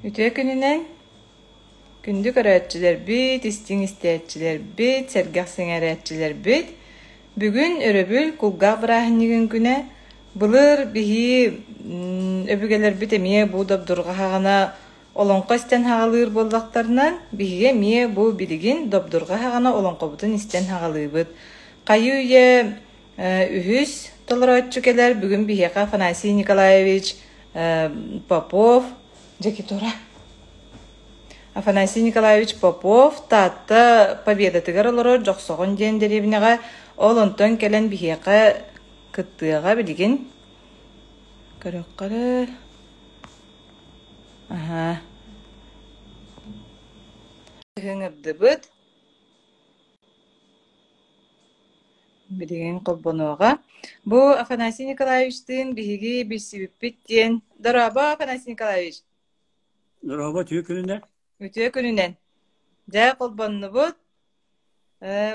Үтүө күнүнэн! Күндү көрөөччүлэрбит, истиҥ истээччилэрбит, сэргэх сэҥээрээччилэрбит! Бүгүн өрөбүл кулгаах бырааһынньыгын күнэ. Былыр биһи өбүгэлэрбит эмиэ бу добдурҕа хаҕана олоҥхо истэн хаҕалыыр буоллахтарынан, биһиги эмиэ бу билигин добдурҕа хаҕана олоҥхобутун истэн хаҕалыыбыт. Хайыы-үйэ үһүс толорооччу кэлэр бүгүн биһиэхэ Афанасий Николаевич Попов, Дьэкитура. Афанасий Николаевич Попов Таатта Победатыгар олорор Дьохсоҕон диэн дэриэбинэҕэ ол онтон кэлэн биһиэхэ кыттыаҕа билигин. Көрөххө эрэ. Аһаа. Ыҥырдыбыт. Билигин холбонуоҕа. Бу Афанасий Николаевичтыын биһиги билсибиппит диэн. Дорообо, Афанасий Николаевич. Дорообо, үтүө күнүнэн. Үтүө күнүнэн. Дьэ, холбоннубут.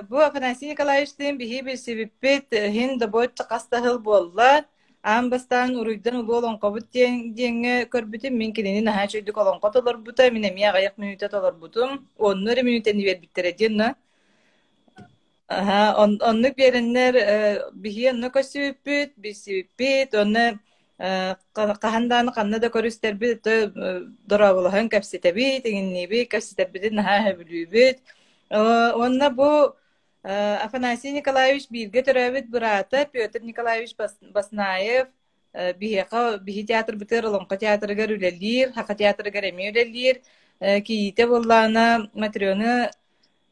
Бу Афанасий Николаевичтыын биһиги билсибиппит иһин добуочча хас да сыл буолла. Аан бастаан уруйдан улуу олоҥхобут диэн диэҥҥэ көрбүтүм. Мин кинини наһаа үчүгэйдик олоҥхо толорбута. Мин эмиэ аҕыйах мүнүүтэ толорбутум. Уонну эрэ мүнүүтэни биэрбиттэрэ диэн Аһаа, оннук биэрэннэр биһиги онно көрсүбүппүт, билсибиппит, уонна хаһан даҕаны ханна да көрүстэрбит, дорооболоһон кэпсэтэбит, иҥинниибит, кэпсэтэрбитин наһаа сөбүлүүбүт. Уонна бу Афанасий Николаевич бииргэ төрөөбүт быраата Петр Николаевич Баснаев биһиэхэ биһи театрбытыгар Олоҥхо театрыгар үлэлиир, Саха театрыгар эмиэ үлэлиир. Кийиитэ буоллаҕына Матрена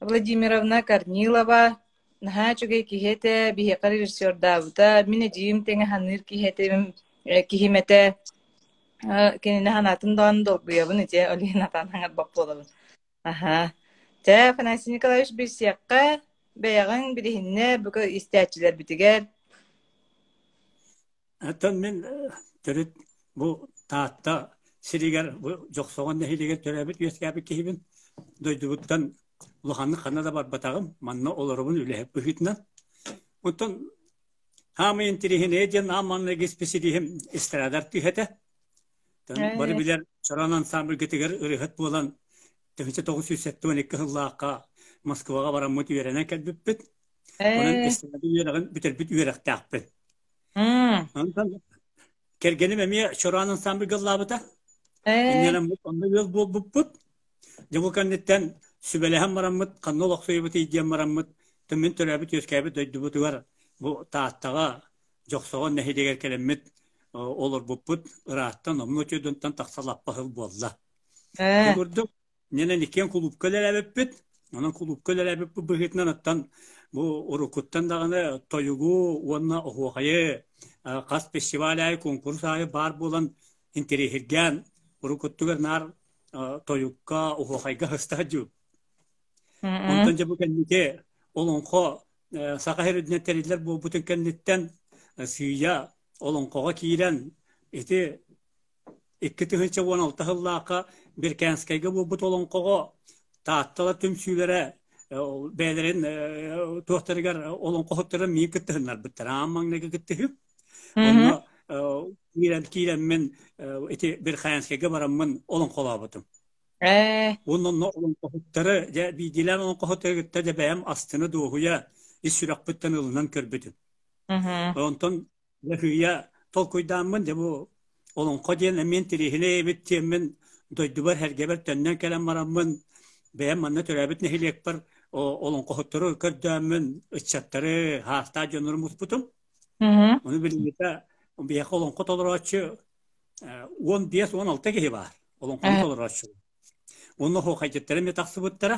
Владимировна Корнилова наһаа үчүгэй киһи этэ, биһиэхэ режиссердаабыта, мин эдьиийим тэҥэ саныыр киһи этим, киһим этэ. Кинини санаатын даҕаны долгуйабын ити, ол иһин атаан хаҥарбат буолабын. Аһаа. Чэ, Афанасий Николаевич билсиэххэ, бэйэҕиҥ билиһиннэ бука истээччилэрбитигэр. Оттон мин төрүт бу Таатта сиригэр, бу Дьохсоҕон нэһилиэгэр төрөөбүт үөскээбит киһибин. Дойдубуттан улаханнык ханна да барбатаҕым, манна олоробун үлэһит быһыытынан. Онтон хаамай интириэһинэйэ диэн аан маҥнайгы исписэлииһим эстрада артыыһа этэ. Бары билэр Чорон ансамбльгытыгар ырыаһыт буолан 1972 сыллаахха Москваҕа бараммыт үөрэнэн кэлбиппит. Онон эстрада үөрэҕин бүтэрбит үөрэхтээхпин. Онтон кэргэним эмиэ Чораан ансамбльга ыллаабыта. Инньэнэммит онно ыал буолбуппут. Дьэ бу кэнниттэн сүбэлэһэн бараммыт, ханна олохсуйабытый диэн бараммыт, мин төрөөбүт үөскээбит дойдубутугар бу Тааттаҕа Дьохсоҕон нэһилиэгэр кэлэммит олорбуппут ырааттан номнуо дьонтон тахса лаппа сыл буолла. Ити курдук Ньэнэн иккиэн кулуупка үлэлээбиппит. Онон кулуупка үлэлээбиппит быһыытынан оттон бу уруккуттан даҕаны тойугу уонна оһуохайы хас фестиваль аайы, куонкурус аайы баар буолан интэриэһиргээн уруккуттугар наар тойукка, оһуохайга сыста сылдьыбыт. Онтон дьэ бу кэнники олоҥхо Саха сиринэн тэриллэр буолбутун кэнниттэн сыыйа олоҥхоҕо киирэн ити 2016 сыллаахха Беркянскайга буолбут олоҥхоҕо Таатталар түмсүүлэрэ бэйэлэрин туохтарыгар олоҥхоһуттарын миин кыттыһыннарбыттар. Аан маҥнайгы кыттыһыы. Онно киирэн киирэммин ити Верхоянскайга бараммын олоҥхолообутум. Уонна онно олоҥхоһуттары дьэ биирдиилээн олоҥхоһуттары кытта дьэ бэйэм астына дуоһуйа ис сүрэхпиттэн ылынан көрбүтүм. Онтон Лөһүүйэ толкуйдааммын дьэ бу олоҥхо диэн эмиэ интэриэһинэй эбит диэммин дойдубар сэргэбэр төннөн кэлэн бараммын бэйэм манна төрөөбүт нэһилиэкпэр олоҥхоһуттары көрдөөммүн ыччаттары хаастаах дьоннору муспутум. Ону билиҥҥитэ биһиэхэ олоҥхо толорооччу 15-16 киһи баар олоҥхону толорооччу. Уонна оһуохайдьыттара эмиэ тахсыбыттара.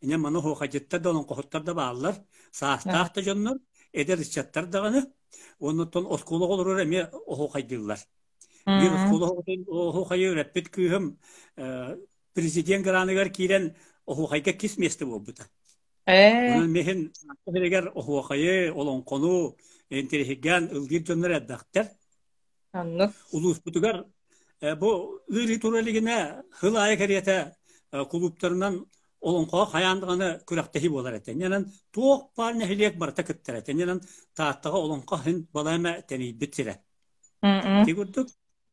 Иньэ маны оһуохайдьыттар да олоҥхоһуттар да бааллар. Саастаах да дьоннор, эдэр ыччаттар даҕаны. Уонна оттон оскуола оҕолоругар эмиэ оһуохайдыыллар. Биир оскуола оһуохайы үөрэппит кыыһым президент граныгар киирэн оһуохайга кис миэстэ буолбута. Онон миһин сиригэр оһуохайы, олоҥхону интэриэһиргээн ылгыыр дьоннор элбэхтэр. Оннук. Улууспутугар бу ыарыы тура илигинэ сыл аайы кэриэтэ кулууптарынан олоҥхоҕо хайаан даҕаны күрэхтэһии буолар этэ. Инньэнэн туох баар нэһилиэк барыта кыттар этэ. Инньэнэн Тааттаҕа олоҥхо иһин балай эмэ тэнийбит сирэ. Ити курдук,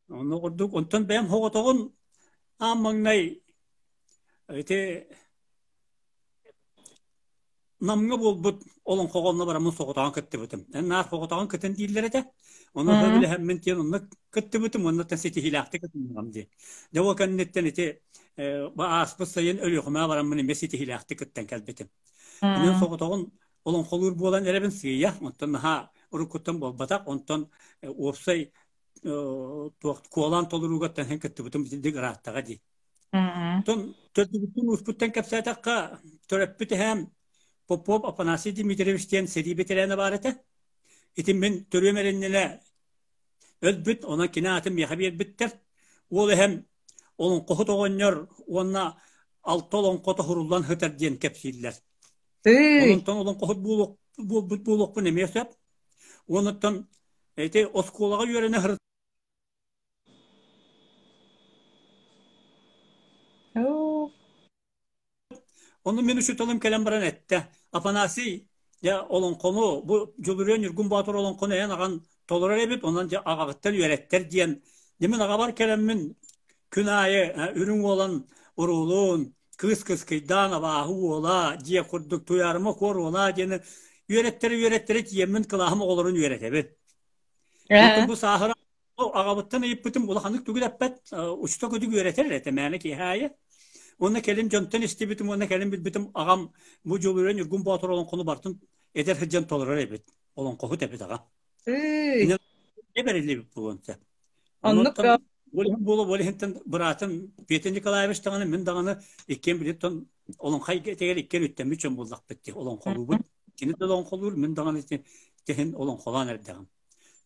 онно курдук, онтон бэйэм соҕотоҕун Аан маҥнай ити Намҥа буолбут олоҥхоҕо онно бараммын соҕотоҕун кыттыбытым. Эн наар соҕотоҕун кытын дииллэр этэ. Онно сөбүлэһэммин диэн онно кыттыбытым, оннуттан ситиһиилээхтик кытыннаҕым дии. Дьэ ол кэнниттэн ити ааспыт сайын Өлүөхүмэҕэ бараммын эмиэ ситиһиилээхтик кыттан кэлбитим. Онон соҕотоҕун олоҥхолуур буолан эрэбин сыыйа, онтон наһаа уруккуттан буолбатах, онтон уопсай туох куолаан толорууга тэҥ кыттыбытым итинник ырааттаҕа дии. Оттон төрдүбүттэн-ууспуттан кэпсээтэххэ, төрөппүт эһээм Попов Афанасий Дмитриевич диэн сэрии бэтэрээнэ баар этэ. Ити мин төрүөм эрэннинэ өлбүт, онон кини аатын миэхэ биэрбиттэр. Уол эһэм олоҥхоһут оҕонньор уонна алта олоҥхо тоһуруллан сытар диэн кэпсииллэр. Онтон олоҥхоһут буолбут буолуохпун эмиэ сөп. Уонуттан ити оскуолаҕа үөрэнэ Ону мин учууталым кэлэн баран эттэ: Афанасий, дьэ олоҥхону, бу Дьулуруйа Ньургун Боотур олоҥхону эн аҕан толорор эбит, онон дьэ аҕаҕыттан үөрэттэр диэн. Дьэ мин аҕабар кэлэммин күн аайы үрүҥ уолан уруулун, кыыс кыскыйдаан абааһы уола дьиэ курдук Туйаарыма Куор уола диэни үөрэттэрэ-үөрэттэрэ тиийэммин кылааһым оҕолорун үөрэтэбин. Онтон бу сааһыра аҕабыттан ыйыппытым улаханнык тугу да эппэт, учуутал курдук үөрэтэр этэ мээнэ киэһэ аайы. Уонна кэлин дьонтон истибитим уонна кэлин билбитим аҕам бу Дьулуруйа Ньургун Боотур олоҥхону барытын эдэр сылдьан толорор эбит. Олоҥхоһут эбит аҕам. Инэ бэриллибит буолуон сөп. Оннук Ол иһин буолуо, ол иһинтэн быраатым Петр Николаевич даҕаны, мин даҕаны иккиэн билиттэн олоҥхо эйгэтигэр иккиэн үттэммит дьон буоллахпыт дии, олоҥхолуубут. Кини да олоҥхолуур, мин даҕаны иһин олоҥхолоон эрдэҕим.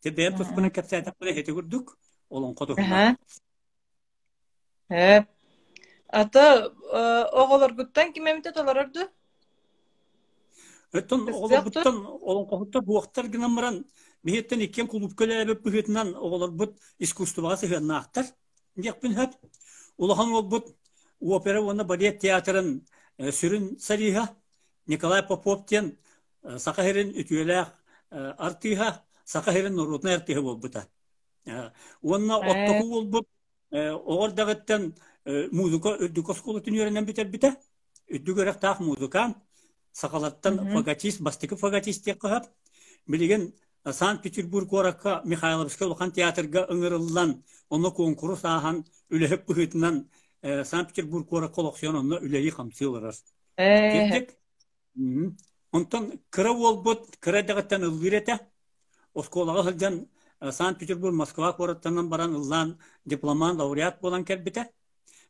Те бэйэм туспунан кэпсээтэхпинэ ити курдук олоҥхо туһунан. Ээ. Ата оҕолоргуттан ким эмитэ толорор дуу? Оттон оҕолорбуттан олоҥхоһуттар буохтар гынан баран биһиэттэн иккиэн кулуупка үлэлээбит быһыытынан оҕолорбут искусствоҕа сыһыаннаахтар диэхпин сөп. Улахан уолбут опера уонна балет театрын сүрүн солиһа Николай Попов диэн Саха сирин үтүөлээх артыыһа, Саха сирин норуотунай артыыһа буолбута. Уонна оттоку уолбут оҕо эрдэҕиттэн музыка үрдүк оскуолатын үөрэнэн бүтэрбитэ. Үрдүк үөрэхтээх музыкант, сахалартан фаготист, бастакы фаготист диэххэ сөп. Билигин Санкт-Петербург куоракка Михайловскай улахан театрга ыҥырыллан, онно куонкурус ааһан, үлэһит быһыытынан Санкт-Петербург куоракка олохсуйан онно үлэлии-хамсыы олорор. Кирдик, Онтон кыра уолбут кыра эрдэҕиттэн ыллыыр этэ. Оскуолаҕа сылдьан Санкт-Петербург, Москва куораттарынан баран ыллаан дипломант, лауреат буолан кэлбитэ.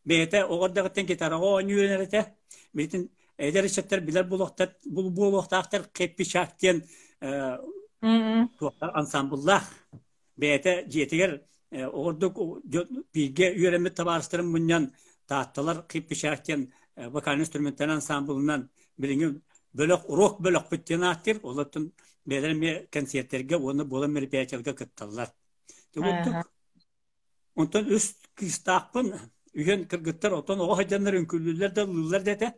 Бэйэтэ оҕо эрдэҕиттэн гитараҕа оонньуу үөрэнэр этэ. Билигин эдэр ыччаттар билэр буолуохтаахтар Хэппи Чак диэн туохтар ансамбллаах. Бэйэтэ дьиэтигэр ордук бииргэ үөрэммит табаарыстарын мунньан Таатталар Киппичаах диэн вокальный инструментальный ансамблынан билиҥҥи бөлөх урок бөлөхпүт диэн ааттыыр. Олортон бэйэлэрэ эмиэ кэнсиэртэргэ уонна буолан мероприятиеларга кытталлар. Курдук Онтон үс кыыстаахпын, үһүөн кыргыттар оттон оҕо сылдьаннар үҥкүүлүүллэр да ыллыыллар да этэ.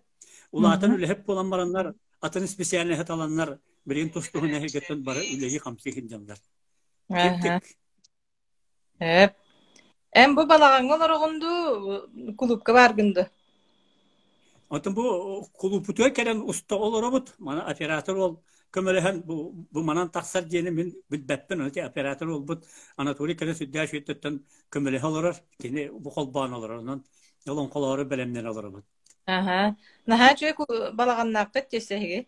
Улаатан үлэһит буолан бараннар, атын специальноһы таланнар, билигин тус-туһунан эһигиттэн бары үлэлии-хамсыы сылдьаллар. Аха. Эп. Эн бу балаҕаҥҥа олороҕун дуу, кулуупка бааргын дуу? Оттон бу кулууппутугар кэлэн уста олоробут. Мана оператор уол көмөлөһөн бу, бу манан тахсар диэни мин билбэппин. Ити оператор уолбут Анатолий кэлэн сүрдээх үчүгэйдиттэн көмөлөһө олорор. Кини бу холбоон олорор. Онон олоҥхолоору бэлэмнэнэ олоробут. Аха. Наһаа үчүгэй балаҕаннааххыт дьиэсэ эһиги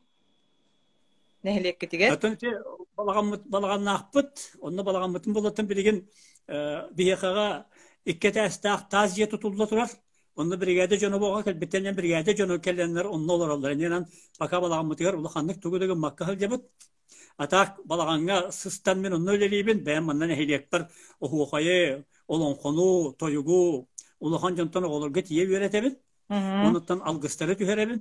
нэһилиэккитигэр. Оттон ити балаҕаммыт балаҕаннаахпыт. Онно балаҕаммытын булаттан билигин биһиэхэҕэ икки этээстээх таас дьиэ тутулла турар. Онно биригээдэ дьоно буоҕа кэлбиттэн биригээдэ дьоно кэлэннэр онно олороллор. Иннинэн пока балаҕаммытыгар улаханнык тугу да гыммакка сылдьабыт. А так балаҕаҥҥа сыстан мин онно үлэлиибин. Бэйэм манна нэһилиэкпэр оһуохайы, олоҥхону, тойугу улахан дьонтон оҕолорго тиийэ үөрэтэбин. Онуттан алгыстары түһэрэбин.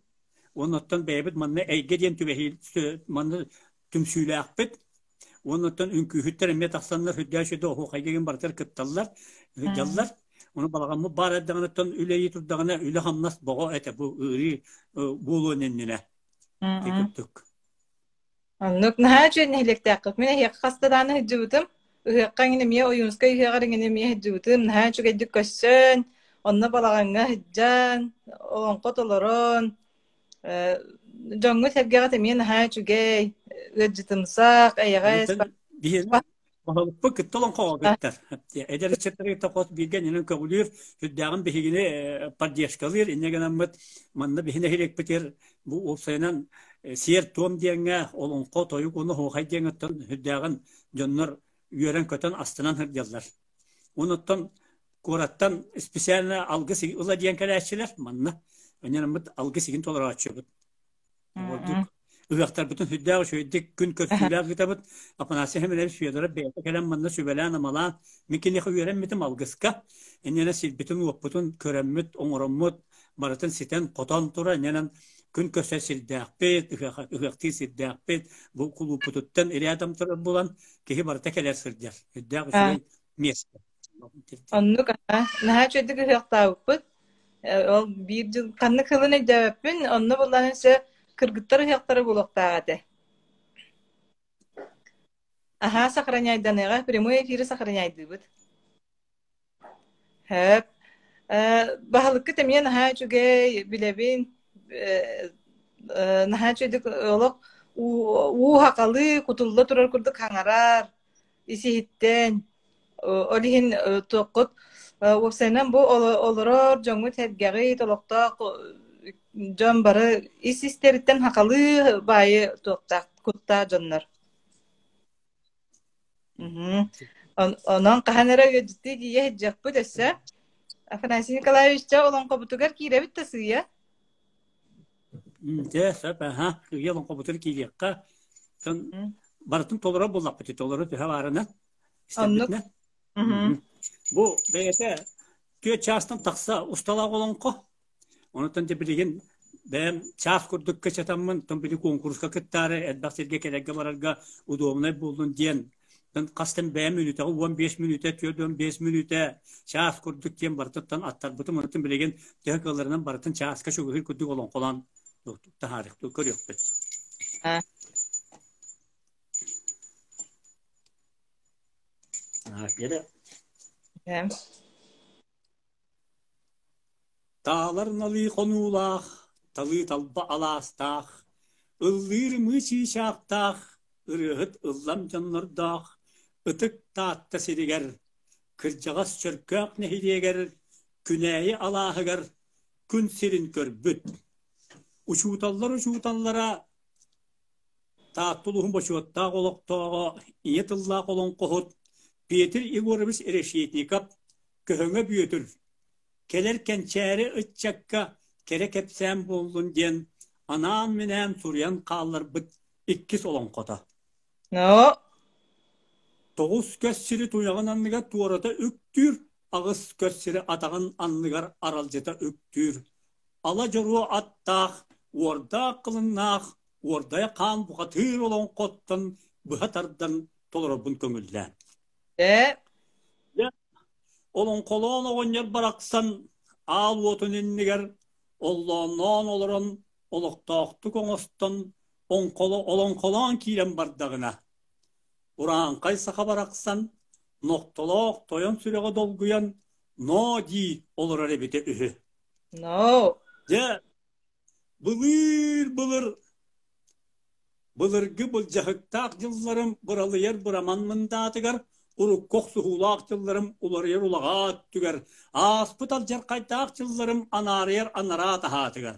Онуттан бэйэбит манна эйгэ диэн түбэһии манна түмсүүлээхпит. Онуттан үҥкүүһүттэр эмиэ тахсаннар сүрдээх үчүгэй оһуохайга игин барытыгар кытталлар, сылдьаллар. Ону балаҕаммыт баар эрдэҕинэттэн үлэлии турдаҕына үлэ-хамнас боҕо этэ бу ыарыы буолуон иннинэ. Ити курдук. Оннук наһаа үчүгэй нэһилиэктээххит. Мин эһиэхэ хаста даҕаны сылдьыбытым. Ыһыахха эҥин эмиэ Ойуунскай ыһыаҕар эҥин эмиэ сылдьыбытым. Наһаа үчүгэйдик көрсөн, Онно балаҕаҥҥа сылдьан, олоҥхо толорон, дьоҥҥо-сэргэҕэ эмиэ наһаа үчүгэй, ыалдьытымсах, эйэҕэс. Биһиэнэ баһылыкпыт кытта олоҥхоҕо кыттар. Эдэр ыччаттары кытта хос бииргэ иннинэн көҕүлүүр, сүрдээҕин биһигини поддержкалыыр. Инньэ гынаммыт манна биһи нэһилиэкпитигэр бу уопсайынан сиэр-туом диэҥҥэ олоҥхо, тойук уонна оһуохай диэҥҥэ оттон сүрдээҕин дьоннор үөрэн-көтөн астынан сылдьаллар. Онуттан куораттан специально алгыс ыла диэн кэлээччилэр манна. Онньонаммыт алгыс игин толорооччубут. Ордук ыһыахтарбытын сүрдээх үчүгэйдик күн көрсүүлээх ыытабыт. Афанасий Семенович Федоров бэйэтэ кэлэн манна сүбэлээн-амалаан, мин киниэхэ үөрэммитим алгыска. Иннинэ сирбитин-уоппутун көрөммүт, оҥороммут, барытын ситэн-хотон турар. Иннинэн күн көрсөр сирдээхпит, ыһыахтыыр сирдээхпит. Бу кулууппутуттан рядом турар буолан, киһи барыта кэлэр сылдьар. Сүрдээх үчүгэй миэстэ. Оннук наһаа үчүгэйдик ыһыахтаабыппыт. Ол биир дьыл ханнык сылын өйдөөбөппүн, онно буллаан өссө кыргыттар ыһыахтара буолуохтаах этэ. Аһаа сохраняйданыаҕа, прямой эфири сохраняйдыыбыт. Һэп. Баһылыккыт эмиэ наһаа үчүгэй, билэбин. Наһаа үчүгэйдик олох уу хахалыы кутулла турар курдук хаҥарар, ис-иһиттэн. Ол иһин туоххут уопсайынан бу олорор дьоҥҥут-сэргэҕит, олохтоох дьон бары ис-истэриттэн хахалыы баайы туохтаах куттаах дьоннор. Онон хаһан эрэ ыалдьыттыы тиийэ сылдьыахпыт өссө. Афанасий Николаевич, дьэ олоҥхобутугар киирэбит да сыыйа. Дьэ, сөп, аха, сыыйа олоҥхобутугар киириэххэ. Барытын толорор буоллахпыт, толору төһө баарынан Оннук. истэрбитинэ. Бу бэйэтэ 4 чаастан тахса усталаах олоҥхо. Онтон дьэ билигин бэйэм чаас курдук кычатаммын, тон били куонкуруска кыттаары элбэх сиргэ кэлэргэ-барарга удобнай буоллун диэн хастан бэйэм мүнүүтэҕэ 15 мүнүүтэ, 45 мүнүүтэ, чаас курдук диэн барытыттан аттарбытым. Онтон билигин төһө кыалларынан барытын чааска чугаһыыр курдук олоҥхолоон таһаарыахпыт, көрүөхпүт. Таалар налыы хонуулаах, талыы талба алаастаах, ыллыыр ымыы чыычаахтаах, ырыаһыт ыллам дьоннордоох Ытык Таатта сиригэр, кырдьаҕас Чөркөөх нэһилиэгэр Күнээйи алааһыгар күн сирин көрбүт. Учууталлар учууталлара Таатта улууһун бочуоттаах олохтооҕо, ийэ тыллаах олоҥхоһут Петр Егорович Решетников Көһөҥө Бүөтүр кэлэр кэнчээри ыччакка кэрэ кэпсээн буоллун диэн анаан-минээн суруйан хаалларбыт иккис олоҥхото. Но Тоҕус көс сири туйаҕын анныгар туората үктүүр, аҕыс көс сири атаҕын анныгар аралдьыта үктүүр. Ала дьоруо аттаах, уордаах кылыннаах, уордайа хаан бухатыыр олоҥхоттон быһа тардан толорорбун көҥүллээн. Э Олоҥхолоон оҕонньор барахсан аал уотун иннигэр оллоонноон олорон олохтоохтук оҥостон олоҥхолоон киирэн бардаҕына, урааҥхай саха барахсан нохтолоох тойон сүрэҕэ долгуйан ноо дии олорор эбитэ үһү. Но Дьэ, былыыр-былыр Былыргы былдьаһыктаах дьылларым быралыйар быраман мындаатыгар, урукку охсуһуулаах дьылларым уларыйар улаҕаа өттүгэр, ааспыт алдьархайдаах дьылларым анаарыйар анараа таһаатыгар.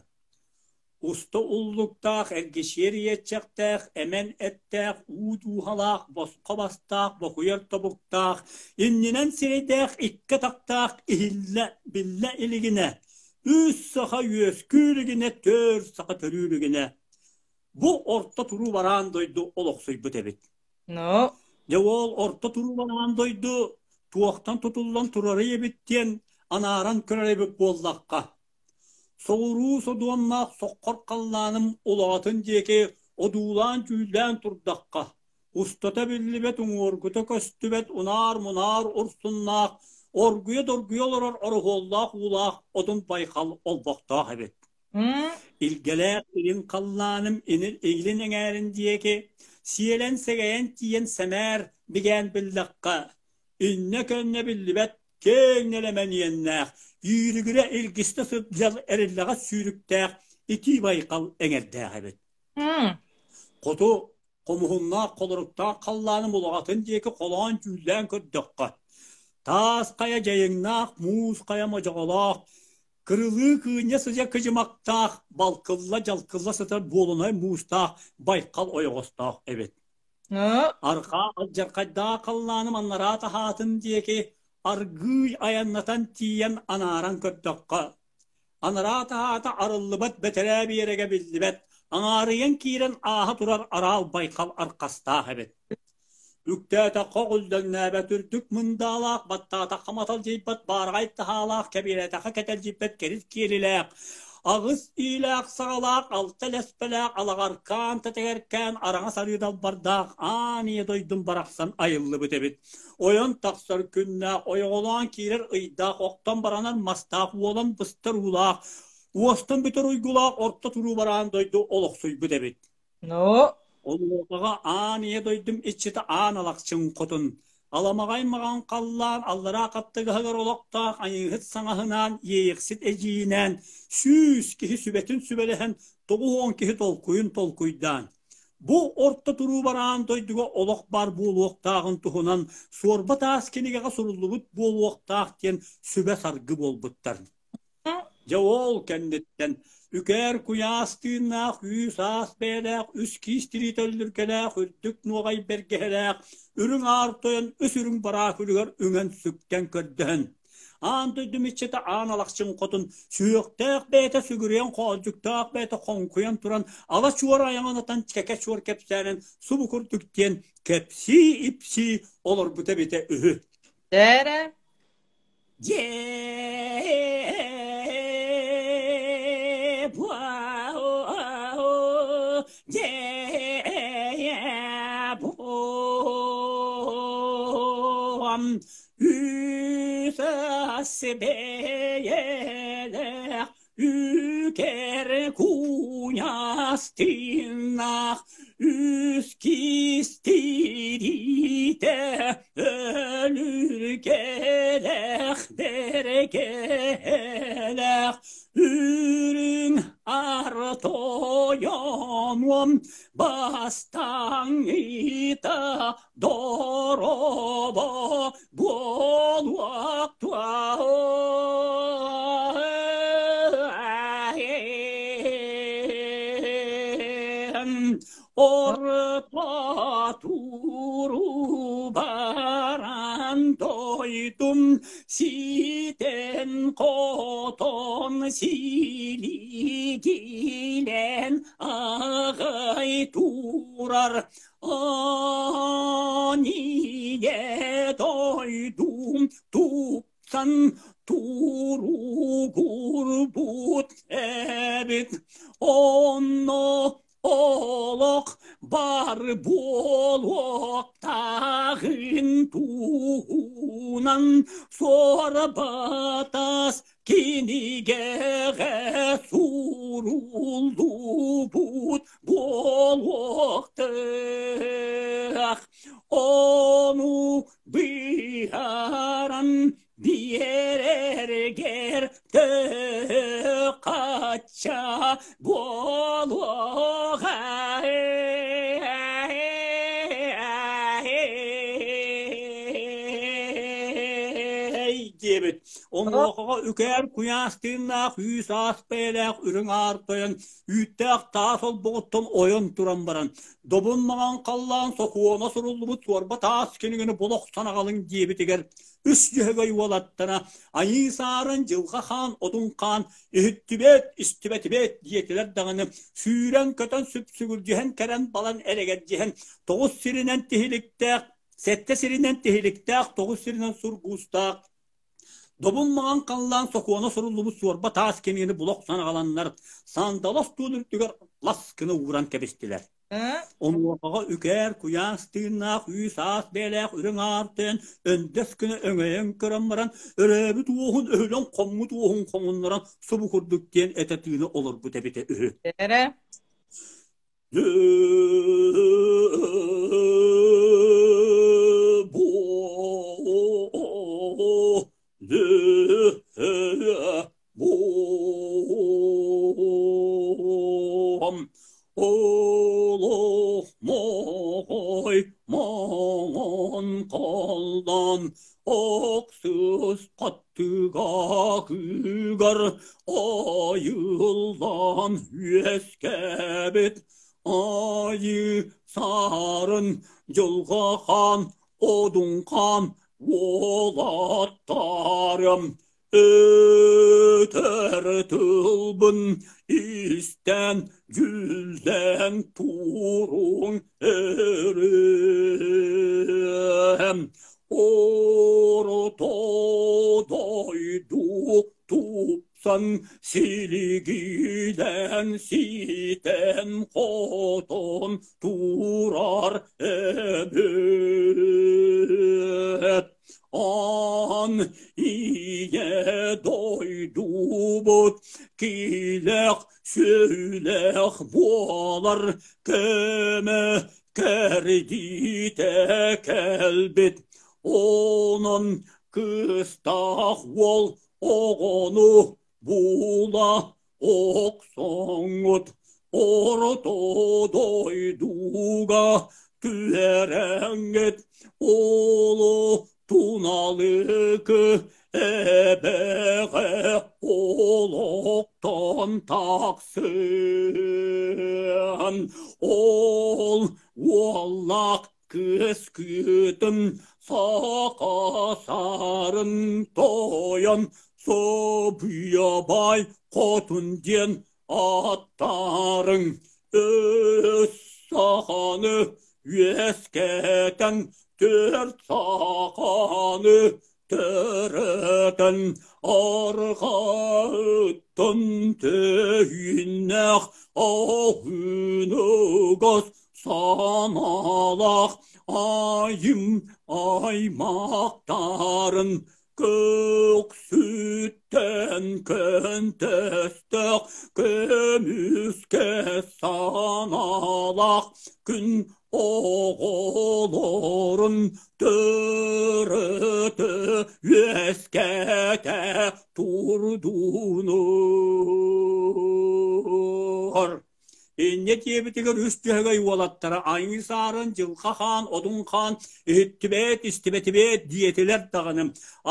Уста уллуктаах, эргичиэр иэччэхтээх, эмэн эттээх, уу дууһалаах, босхо бастаах, бокуйар тобуктаах, иннинэн сирэйдээх икки атахтаах иһиллэ, биллэ илигинэ, үс саха үөскүү илигинэ, түөрт саха төрүү илигинэ, Бу орто туруу бараан дойду олохсуйбут эбит. Но Дьэ ол орто туруу бараан дойду туохтан тутуллан турарый эбит диэн анааран көрөр эбит буоллахха, соҕуруу содуомнаах соххор халлааным улаҕатын диэки одуулаан-дьүүллээн турдахха, устата биллибэт уҥуоргута көстүбэт унаар-мунаар урсуннаах, оргуйа-доргуйа олорор ороһуоллаах уулаах Одун Байхал олбохтоох эбит. Илгэлээх илин халлааным илин эҥээрин диэки сиэлэн-сэгэйэн тиийэн сэмээр бигээн биллэххэ, иннэ-кэннэ биллибэт киэҥ нэлэмэн иэннээх, ииригирэ илгистэ сылдьар эриллэҕэс сүүрүктээх итии байҕал эҥэрдээх эбит. Хоту хомуһуннаах холоруктаах халлааным улаҕатын диэки холоон дьүүллээн көрдөххө, таас хайа дьайыҥнаах, муус хайа модьоҕолоох, кырылыы кыынньа сыдьа кыдьымахтаах, балкылла-дьалкылла сытар буолунай муустаах байхал ойоҕостоох эбит. Арҕаа алдьархайдаах халлааным анараа таһаатын диэки аргыый айаннатан тиийэн анааран көрдөххө, Анараа таһаата арыллыбат бэтэрээ биэрэгэ биллибэт, аҥаарыйан киирэн ааһа турар араал байхал архастаах эбит. Үктээтэххэ өҕүллэҥнээбэт үрдүк мындаалаах, баттаатахха маталдьыйбат баараҕай таһаалаах, кэбиэрээтэххэ кэтэлдьийбэт кэрит киэлилээх, аҕыс иилээх саҕалаах, алта лэспэлээх, алаҕаркаан тэтэгэркээн араҥас арыы далбардаах аан ийэ дойдум барахсан айыллыбыт эбит. Ойон тахсар күннээх, ойоҕолоон киирэр ыйдаах, охтон баранар мастаах, уолан быстар уулаах, уостан бүтэр уйгулаах орто туруу бараан дойду олохсуйбут эбит. Ну, Онуохаҕа аан ийэ дойдум иччитэ Аан Алахчын хотун, аламаҕай маҕан халлаан аллараа хаттыгаһыгар олохтоох Айыыһыт саҥаһынаан Иэйэхсит эдьиийинээн 100 киһи сүбэтин сүбэлэһэн, 90 киһи толкуйун толкуйдаан, Бу орто туруу бараан дойдуга олох баар буолуохтааҕын туһунан суорба таас кинигэҕэ суруллубут буолуохтаах диэн сүбэ-саргы буолбуттар. Дьэ ол кэнниттэн үкээр куйаас тыыннаах, үүс-аас бэйэлээх, үс киис тириитэ өллүргэлээх, үрдүк нуоҕай бэргэһэлээх, үрүҥ аар тойон үс үрүҥ бараах үлүгэр үҥэн-сүктэн көрдөһөн Аан дойду иччитэ Аан Алахчын хотун сүһүөхтээх бэйэтэ сүгүрүйэн хоолдьуктаах бэйэтэ хоҥкуйан туран ала чуор айаҕын атан кэкэ чуор кэпсээнин субу курдук диэн кэпсии-ипсии олорбута эбитэ үһү. Дээрэ. Үс бэйэлээх үкэр куйаас тыыннаах үс кистириитэ өлүргэлээх бэркэлээх үрүҥ аар тойонуом бастаҥыта дорообо буолуохтуа Орто туру баран дойдум ситэн хотон силигилэн аҕай турар Ание дойдум тупсан туругурбут эбит, онно олох бар буолуохтааҕын туһунан суорбатас кинигэҕэ суруллубут буолуохтаах. Ону быһааран биэрэргэр төһө-хачча буолуоҕай? диэбит. Онуохаҕа үкээр куйаас тыыннаах үүс-аас бэйэлээх үрүҥ аар тойон үүттээх таас олбоҕуттан ойон туран баран, добун маҥан халлаан сокуона суруллубут суорба таас кинигэни була охсон аҕалыҥ диэбитигэр, үс дьөһөгөй уолаттара айыы саарын дьылҕа хаан одун хаан иһиттибэт истибэтибэт диэтилэр даҕаны сүүрэн-көтөн сүпсүгүрдьүһэн кэлэн балан элэгэлдьиһэн тоҕус сиринэн тиһиликтээх сэттэ сиринэн тиһиликтээх тоҕус сиринэн сургуустаах Добун маҥан халлаан сокуона суруллубут суорба таас кинигэни була охсон аҕаланнар, сандалы остуол үрдүгэр лас гына ууран кэбистилэр. Онуохаҕа үкээр куйаас тыыннаах үүс-аас бэйэлээх үрүҥ аар тойон өндөс гына өҥөйөн көрөн баран, өрөөбүт уоһун өһүлэн хоммут уоһун хоҥуннаран субу курдук диэн этэ тыына олорбут эбитэ үһү. Эрэ. Олох моҕой моҥон халлаан Оксус хаттыгаһыгар айыллан үөскээбит Айыы саарын дьылҕа хаан Одун хаан уолаттарым Өтөр тылбын истэн дьүллэн туруҥ өрүһэм Орто дойду тупсан силигилэн ситэн хотон турар эбит. Аан ийэ дойдубут килэх сүлэх буолар кэмэ кэрдиитэ кэлбит. Онон кыыстаах уол оҕону була охсоҥҥут орто дойдуга түһэрэҥҥит олу туналыкы эбэҕэ олохтон тахсыан ол уоллаах кыыс кыытын саха саарын тойон Собуйабай хотун диэн ааттаарыҥ өс саханы үөскэтэн төрт саханы төрөтөн арҕааттан төһүүннээх аһыныгас санаалаах айым аймахтарын Көксүттэн көнтөстөх көмүскэ санаалаах күн оҕолорун төрөтө үөскэтэ турдунур. Инньэ диэбитигэр үс дьөһөгөй уолаттара Айыы Саарын, Дьылҕа Хаан, Одун Хаан иһиттибэт, истибэтибэт диэтилэр даҕаны,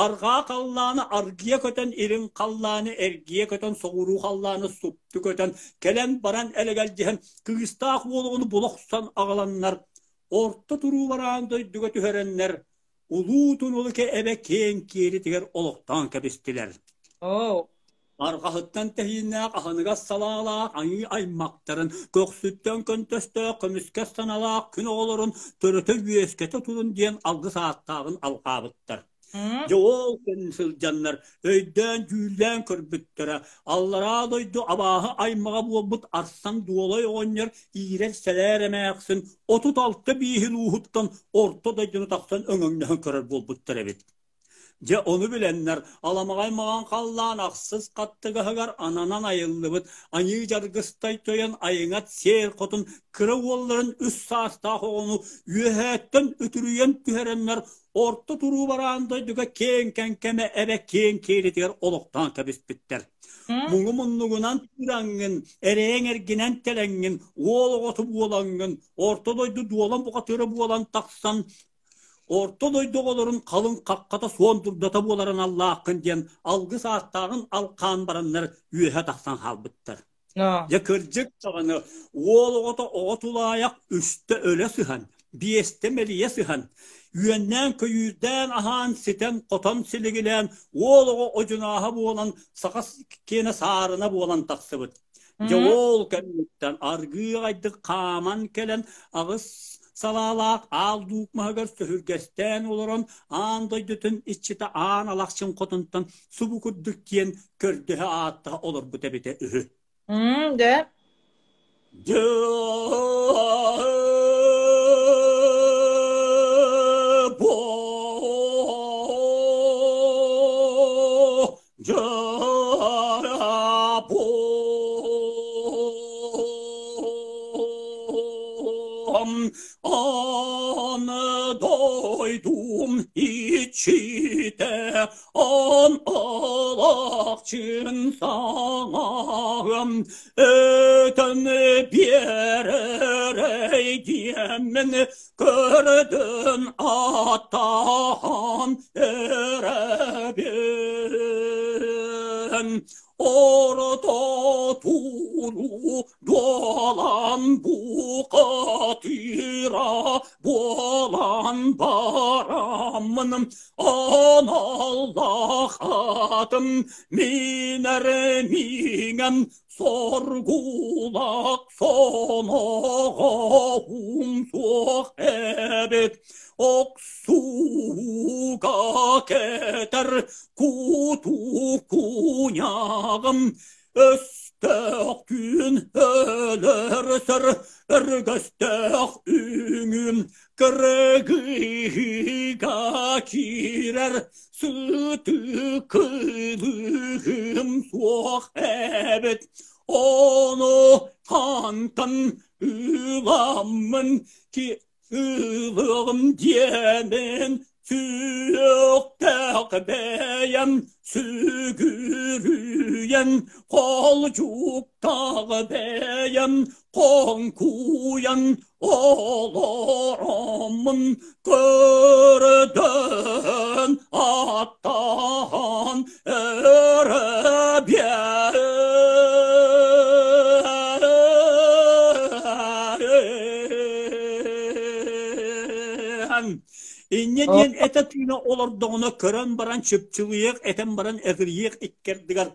арҕаа халлааны аргыйа көтөн, илин халлааны эргийэ көтөн, соҕуруу халлааны супту көтөн, кэлэн баран элэгэлдьиһэн, кыыстаах уол оҕону була охсон аҕаланнар, орто туруу бараан дойдуга түһэрэннэр, Улуу Тунулука эбэ киэҥ киэлитигэр олохтоон кэбистилэр. Оо. Арҕаһыттан тэһииннээх аһыныгас салаалаах айыы аймахтарын, көхсүттэн көнтөстөөх көмүскэс саналаах күн оҕолорун төрөтө үөскэтэ турун диэн алгыс ааттааҕын алҕаабыттар. Дьэ ол кэн сылдьаннар өйдөөн-дьүүллээн көрбүттэрэ, аллараа дойду абааһы аймаҕа буолбут Арсан Дуолай оҕонньор иирэр сэлээр эмээхсин 36 бииһин ууһуттан орто дойдуну тахсан өҥөҥнөһөн көрөр буолбуттар эбит. Дьэ ону билэннэр аламаҕай маҕан халлаан ахсыс хаттыгаһыгар ананан айыллыбыт Аньыы Дьаргыстай тойон айыҥат сиэр хотун кыра уолларын үс саастаах оҕону үөһээттэн үтүрүйэн түһэрэннэр орто туруу бараан дойдуга киэҥ кэҥкэмэ эбэ киэҥ киэлитигэр олохтоон кэбиспиттэр. Муҥу муннугунан тыыраҥҥын, эрэйэҥ эргинэн тэлэҥҥин, уол оҕото буолаҥҥын, орто дойду дуолан бухатыыра буолан тахсан, орто дойду оҕолорун халыҥ хаххата суон дурдата буоларын аллааххын диэн алгыс ааттааҕын алхаан бараннар үөһэ тахсан хаалбыттар. Дьэ кырдьык даҕаны уол оҕото оҕо тулаайах үстэ өлө сыһан, биэстэ мэлийэ сыһан, үөннээн-көйүүрдээн аһаан ситэн-хотон силигилээн уол оҕо одьунааһа буолан саха киэнэ саарына буолан тахсыбыт. Дьэ ол кэнниттэн аргыы аҕайдык хааман кэлэн аҕыс салаалаах аал дуук маһыгар сөһүргэстээн олорон аан дойдутун иччитэ Аан Алахчын хотунтан субу курдук диэн көрдөһө ааттаһа олорбут эбитэ үһү. Дьэ. Дойдум иччитэ Он олохчун саарын. Таҥаһым өтөн биэрэрэй диэммин көрдөн аттаан эрэбин. Орто туруу дуолан бухатыыра буолан бараммын аналлаах атым минэр миҥэм соргулаах соноҕоһум суох эбит охсууга кэтэр кутуу куньаҕым өстөөх күн өлөрсөр өргөстөөх үҥүм кыргыыга киирэр сытыы кылыһым суох эбит ону хантан ыламмын Ылыам диэмин сүөхтээх бэйэм сүгүрүйэн холдьуктаах бэйэм хоҥкуйан олороммун көрдөөн аттаан өрө Инньэ диэн этэ-тыына олордоҕуна көрөн баран чыпчылыйыах, этэн баран эҕирийиэх иккэрдигэр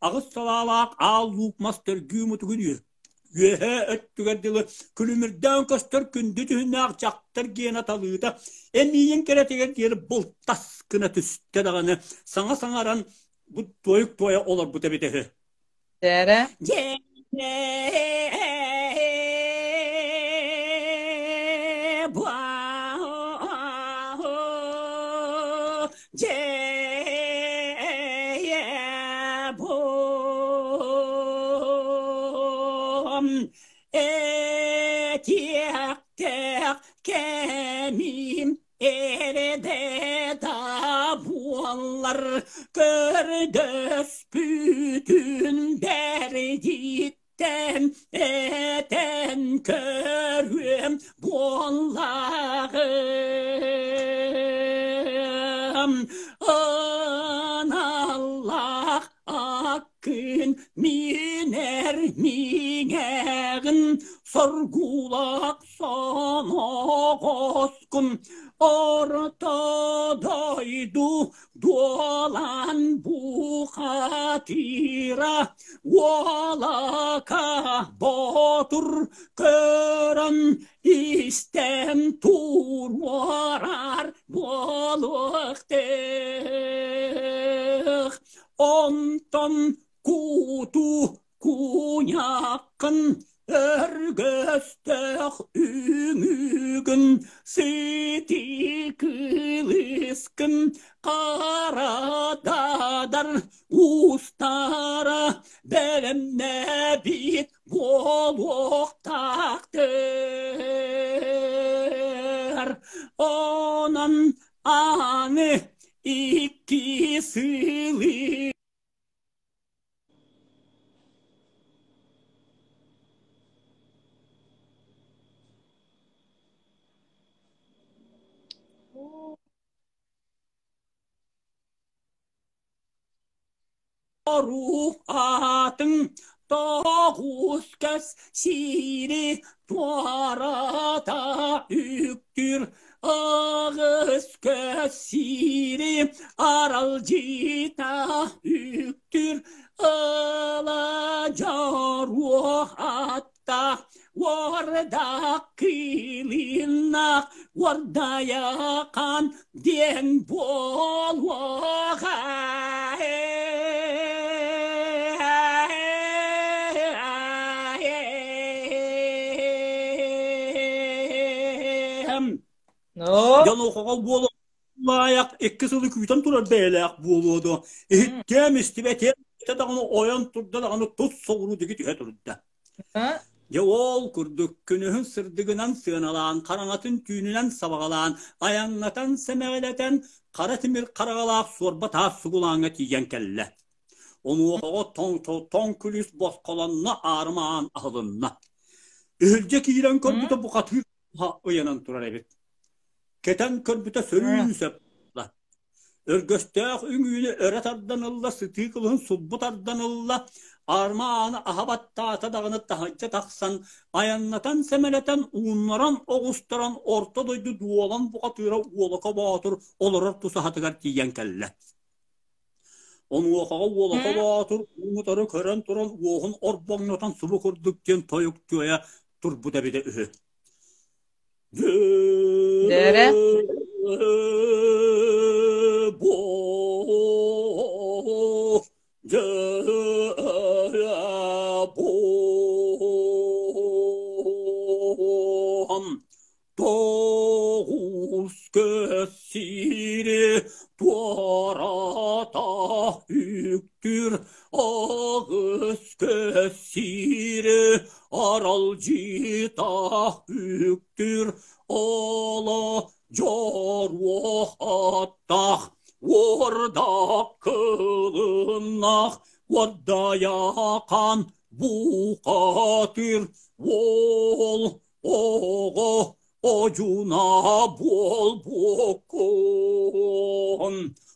аҕыс салаалаах аал луук мас төргүү мутугун үөһээ өттүгэр дылы күлүмүрдээн көстөр күндү дьүһүннээх дьахтар гиэнэ талыыта эмиийин кэрэтигэр диэри былтас гына түстэ даҕаны саҥа саҥаран бу туойук туойа олорбут эбитэ үһү. Дээрэ. Этиэхтээх кэмим эрдэ да буоллар көрдөспүтүн бэрдиттэн этэн көрүөм буоллаҕым Аналлаах аккын минэр миҥэҕин соргулаах соноҕоскун орто дойду дуолан бухатыыра уолака боотур көрөн истэн туруорар буолуохтаах онтон куту куйаххын өргөстөөх үҥүүгүн сити кылыскын харададар уустара бэлэмнээбит буолуохтаахтар. Онон аны икки сылы Орух аатын тоҕус көс сири туората үктүүр аҕыс көс сири аралдьыта үктүүр ыла дьоруох аттаах уордаах кыылыннаах уордайахан диэн буолуоҕа. Но. Дьон оҕоҕо буолуо Лаайах икки сылы күүтэн турар бэйэлээх буолуо дуо? Иһиттиэм, истибэтиэм даҕаны ойон турда даҕаны тус соҕуруу диэки түһэ турда. Дьэ ол курдук күнүһүн сырдыгынан сыаналаан, хараҥатын түүнүнэн сабаҕалаан, айаннатан сэмэҕилэтэн, хара тимир хараҕалаах суорба таас сугулааҥҥа тиийэн кэллэ. Онуохаҕа тоҥ күлүс босхолонно, аарыма аан аһылынна. Иһирдьэ киирэн көрбүтэ бухатыыр ыйанан турар эбит. Кэтэн көрбүтэ сөрүү сөп буолла. Өргөстөөх үҥүүнү өрө тардан ылла, сытыы кылыһын сулбу тардан ылла, аарыма ааны аһа баттаата даҕаны таһырдьа тахсан, айаннатан сэмэлэтэн, ууннаран оҕустаран орто дойду дуолан бухатыыра Уолака Боотур олорор тусаһатыгар тиийэн кэллэ. Онуохаҕа Уолака Боотур уун-утары көрөн туран уоһун орбоҥнотон субу курдук диэн тойук туойа турбут эбитэ үһү. Дээрэ Тоҕус көс сири туората үктүүр, аҕыс көс сири аралдьыта үктүүр, ала дьоруоһаттаах, уордак кылыннаах, уордайахан бухатыыр уол оҕо одьуна буолбуккун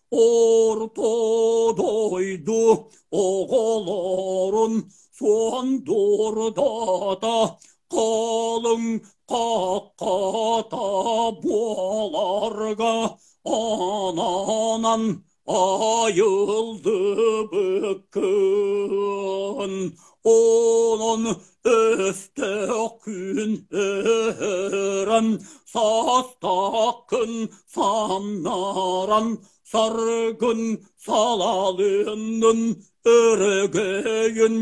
орто дойду оҕолорун суон дурдата халыҥ хаххата буоларга ананан Айылдыбыккын, онон өстөөххүн өһөрөн, састааххын самнаран, саргын салалыннын өрөгөйүн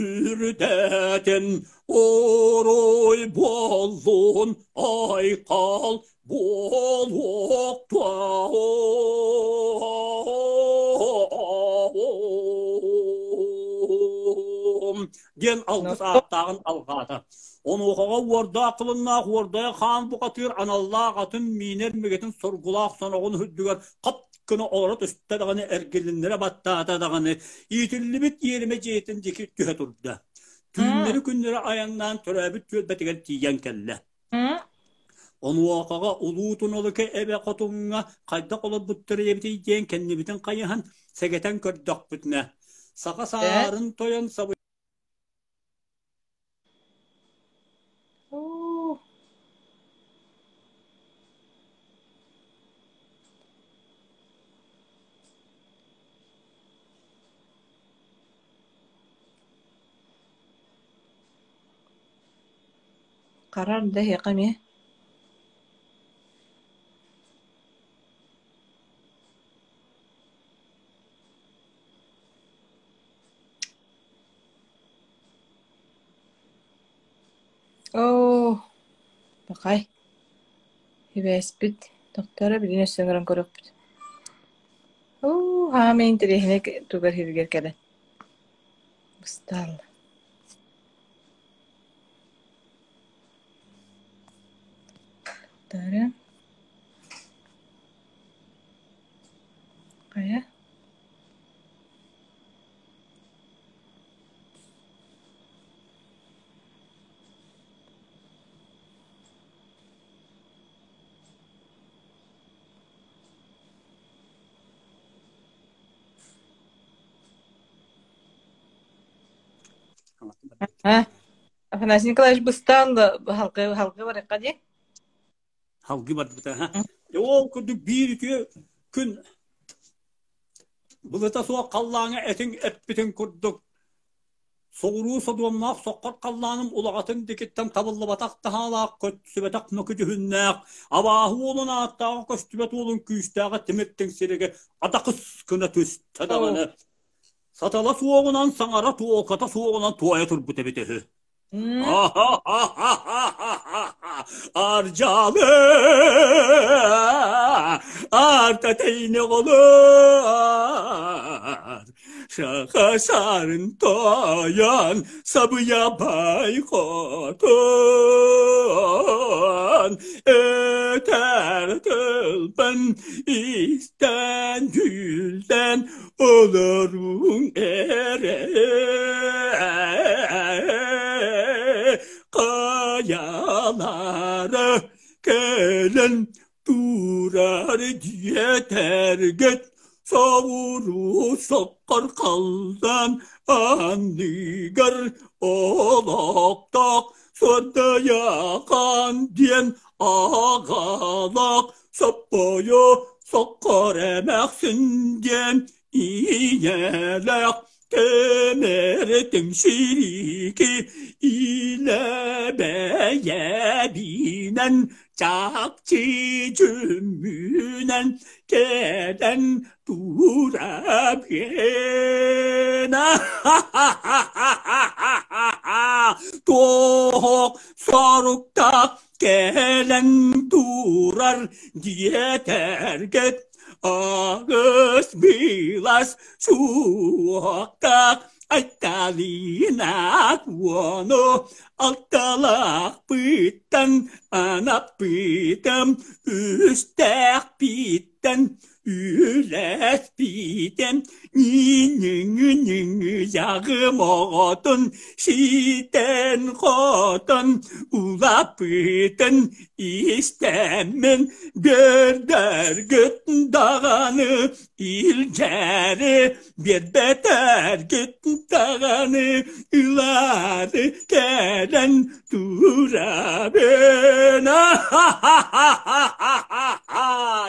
үрдэтин, орой буоллун айхал Буолуохтааҕым диэн алгыс ааттааҕын алҕаата. Онуохаҕа уордаах кылыннаах уордайа хаан бухатыыр аналлаах атын миинэр мигэтин соргулаах соноҕун үрдүгэр хап гына олоро түстэ даҕаны эргилиннэрэ баттаата даҕаны иитиллибит иэримэ дьиэтин диэки түһэ турда. Түүннэри-күннэри айаннаан төрөөбүт түөлбэтигэр тиийэн кэллэ. Онуохаҕа Улуу Туналыка эбэ хотуҥҥа хайдах олорбуттар эбитий диэн кэннибитин хайыһан сэгэтэн көрдөхпүтүнэ, саха саарын тойон сабы Харар да эһиэхэ эмиэ Оо, пахай, сибээспит тохтооро билигин өссө ыҥыран көрүөхпүт. Уу, хаамай интэриэһинэй тугар иһигэр кэлэн быстаалла. Тохтоору. Хайа? А, Афанасий Николаевич быстаан да халгы халгы барыахха дии. Халгы барбыта. Ол курдук биир үтүө күн былыта суох халлааҥа этиҥ эппитин курдук соҕуруу содуомнаах соххор халлааным улаҕатын дикиттэн табыллыбатах таһаалаах көстүбэтэх мөкү дьүһүннээх абааһы уолун ааттааҕа көстүбэт уолун күүстээҕэ тимир тиҥсиригэ адакыс гына түстэ даҕаны Сатала суоҕунан саҥара туоката суоҕунан туойа турбут эбит үһү. Ардьалы артатейне олор. Саха сарын тойон сабыйабай хотун этэр тылбын истэн дьүүллэн олоруҥ эрэ хайалара кэлэн турар дьиэтэргит соҕуруу соккор халлаан анныгар олохтоох Суодайахан диэн аҕалаах соппойу соккор эмээхсин диэн ийэлээх Кэмэрэтин сириики илэ бэйэбинэн чахчы дьүммүнэн кэлэн турабын туох соруктаах кэлэн турар диэтэргит Аҕыс былас суохтаах Айталина уону алталаахпыттан анаппытым үстээхпиттэн үлэспитим ньиҥ-ньиҥ яҕым оҕотун ситэн-хотон улаппытын истэммин Биэрдэргит даҕаны илдьээри, биэрбэтэргит даҕаны ылаары кэлэн турабын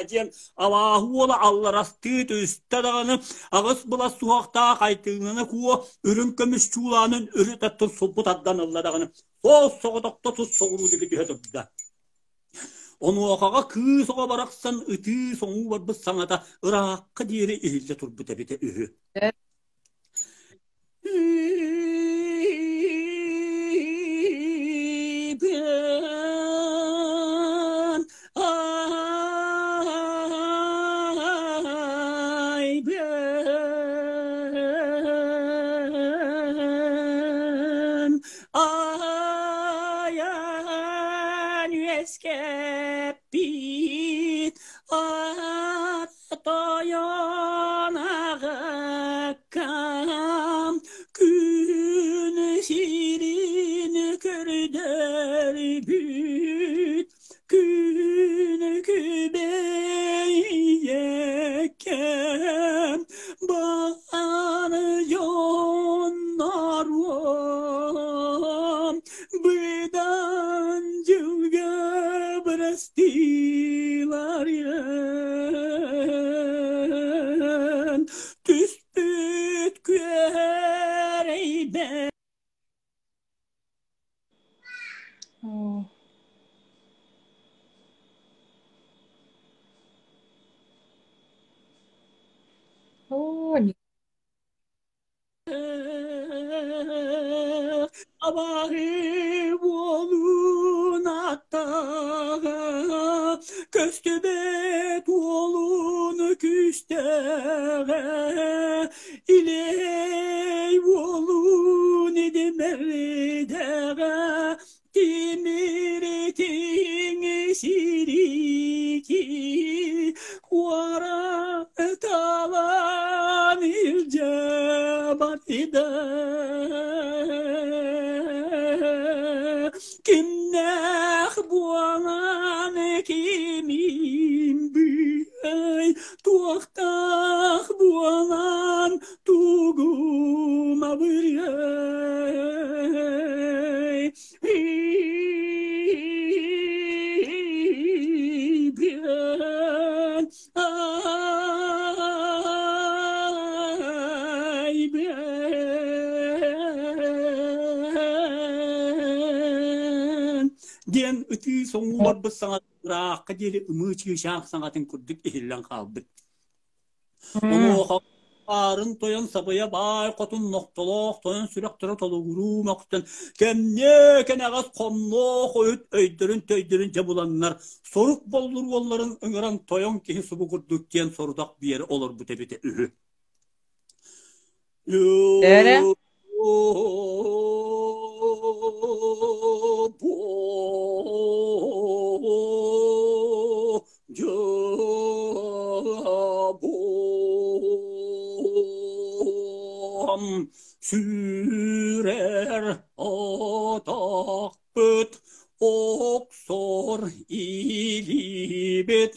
диэн алааһы уола алларастыы түстэ даҕаны аҕыс былас суһахтаах Айтыынаны куо үрүҥ көмүс чуулаанын үрүт аттын сулбу тардан ылла даҕаны суос соҕотохто тус соҕуруу диэки түһэ турда. Онуохаҕа кыыс оҕо барахсан ытыы-соҥуу барбыт саҥата ыраахха диэри иһиллэ турбут эбитэ үһү. Айан үөскэппит ат тойон аҕаккам күн сирин көрдөрбүт күн күбэй ийэккэм Баҕар дьонноруом быдан дьылга бырастыыларыан түспүт күөрэйбэ Оо. Оо, Абааһы уолун аттаҕа, көстүбэт уолун күүстээҕэ, Илэй уолун идимэрдэҕэ, тимиритиҥ сирики куора талан илдьэ барда. Кимнээх буолан кимим быай, туохтаах буолан тугум абырыай. Диэн ытыы соҥуу барбыт саҥа ыраахха диэри ымыы чыычаах саҥатын курдук иһиллэн хаалбыт. Онуоха аарын тойон сабыйа баай хотун нохтолоох тойон сүрэхтэрэ толугуруу мөхтөн кэмниэ кэнэҕэс хомнуох ойут өйдөрүн-төйдөрүн дьэ буланнар сорук боллур уолларын ыҥыран тойон киһи субу курдук диэн сорудах биэрэ олорбут эбитэ үһү. Эрэ Дьабом сүүрэр атахпыт охсор илиибит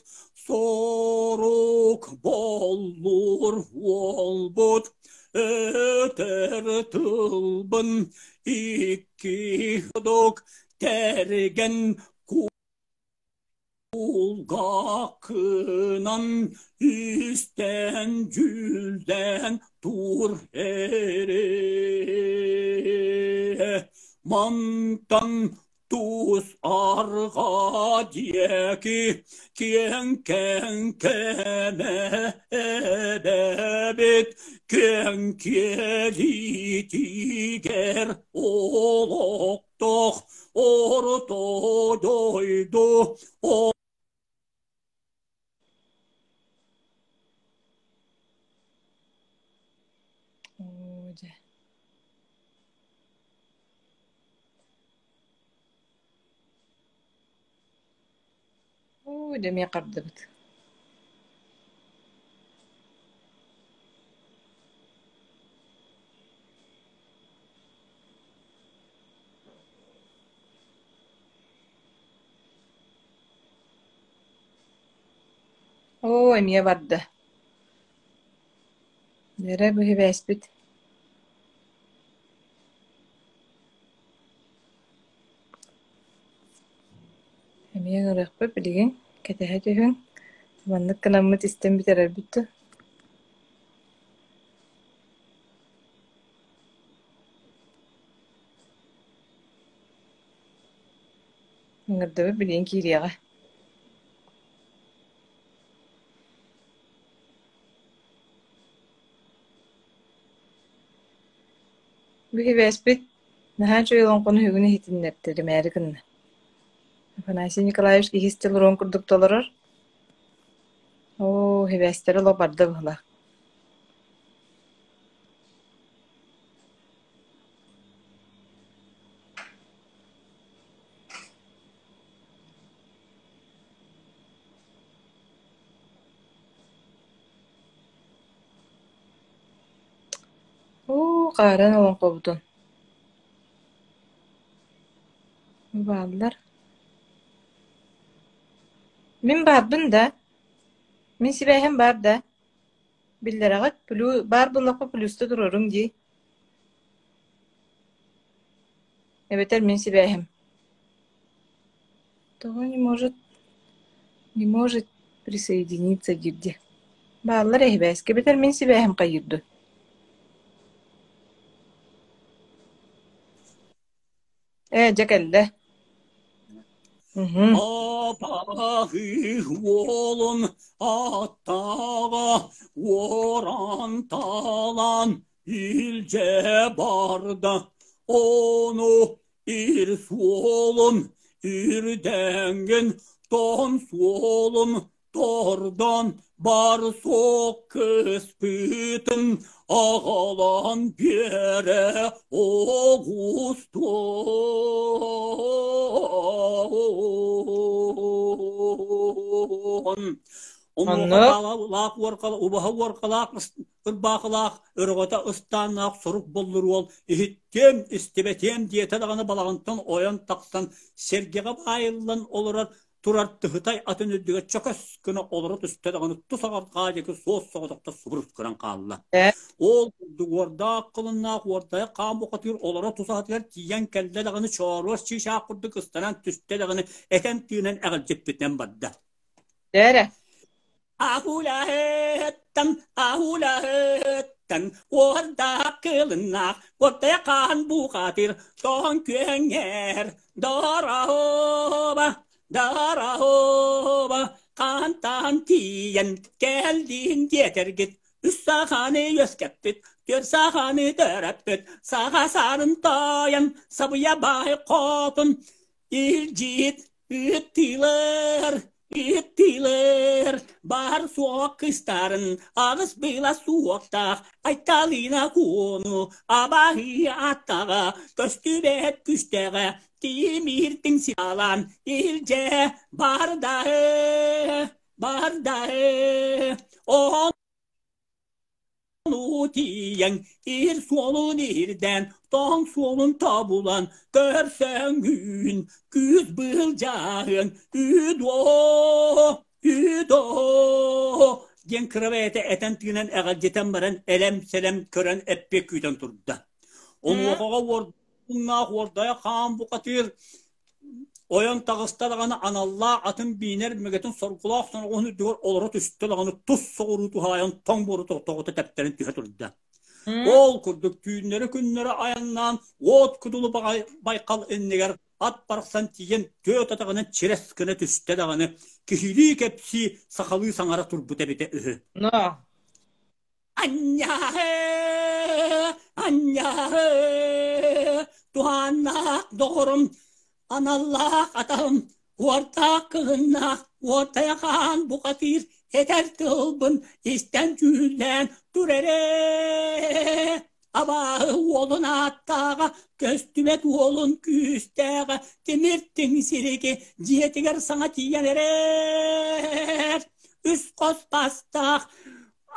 сорук боллур уолбут өтөр тылбын икки ходук тэргэн Кулгааххынан истэн дьүүллээн тур эрэ. Мантан тус арҕаа диэки киэҥ кэҥкэмэ эбэбит киэҥ киэлиитигэр олохтоох Орто дойду Оо дьэ. Оо дьэ эмиэ хардыбыт. Оо, эмиэ барда. Эрэ быһыбээспит. Эмиэ ыҥырыахпыт билигин, кэтэһэ түһүҥ. Маннык гынаммыт истэн бүтэрэрбит дуу? Ыҥырдыбыт билигин киириэҕэ. Бүһүбээспит наһаа үчүгэй олоҥхону үһүгүн иһитиннэртэлимээри гынна. Афанасий Николаевич киһи истил курдук толорор. Оо, иһибээстэрэ олох барда быһыылаах. Уу, хаарыан олоҥхобутун. Бааллар. Мин баарбын да? Мин сибээһим баар да? Биллэрэҕит, баар буоллахха плюста туруоруҥ дии. Эбэтэр мин сибээһим. Того не может не может присоединиться диир дии. Бааллар эһибээскэ эбэтэр мин сибээһим хайыыр дуу? Ээ, дьэ кэллэ. Мгм. Абаһы уолун аттаҕа уоран талан илдьэ барда. Ону ир суолун үрдэҥҥин тон суолун Тордон бар суох кыспытын аҕалан биэрэ оҕустун. Оннук. Онуоха убаһа уоркалаах ырбаахылаах өрөҕөтө ыстааннаах сорук боллур уол иһиттиэм, истибэтиэм диэтэ даҕаны балаҕантан ойон тахсан сэргэҕэ баайыллан олорор турар тыһытай атын үрдүгэр чөкөс гына олоро түстэ даҕаны тус аҕарҕаа диэки суос соҕотохто субурус гынан хаалла. Ол курдук уордаах кылыннаах уордайа хаан бухатыыр олоро тусаһатыгар тиийэн кэллэ даҕаны чооруос чыычаах курдук ыстанан түстэ даҕаны этэн-тыынан эҕэлдьиппитинэн барда. Эрэ. Аһуулаһыттан, аһуулаһыттан, уордаах кылыннаах, уордайа хаан бухатыыр, тоһон күөҥҥэр, дороһуба, дороһуба, хаантаан тиийэн кэллиин диэтэргит, үс саханы үөскэппит, түөрт саханы төрөппүт, саха саарын тойон, сабыйа баай хотун, илдьит ыттыылар. Ыттыылар баар суох кыстарын аҕыс быыла суохтаах Айталина Куону абаһыы аттаҕа көстүбэт күстээҕэ тимиртиҥ саалаан илдьэ бардаһы бардаһы ону тиийэн ир суолун ирдээн тоҥ суолун тобулан көрсөҥҥүн күүс былдьаһыан үдуо үдуо диэн кыра бэйэтэ этэн-тыынан эҕэлдьитэн баран элэм-сэлэм көрөн эппиэт күүтэн турда. Онуохаҕа уордуннаах уордайа хаан бухатыыр Ойон таҕыста даҕаны аналлаах атын биинэр мэгэтин соргулаах соноҕоһун үрдүгэр олоро түстэ даҕаны тус соҕуруу туһаайан тоҥ буору тоҕута тэптэрэн түһэ турда. Ол курдук түүннэри-күннэри айаннаан уот кудулу байхал иннигэр ат барахсан тиийэн түөрт атаҕынан чирэс гына түстэ даҕаны киһилии кэпсии сахалыы саҥара турбут эбитэ үһү. Но. Анньааһы, анньааһы, туһааннаах доҕорум, аналлаах атаһым, уордаах кыһыннаах, уордайа хаан бухатыыр этэр тылбын истэн дьүүллээн тур эрэ. Абааһы уолун ааттааҕа, көстүбэт уолун күүстээҕэ, тимир тиҥ сирики дьиэтигэр саҥа тиийэн эрэр. Үс хос бастаах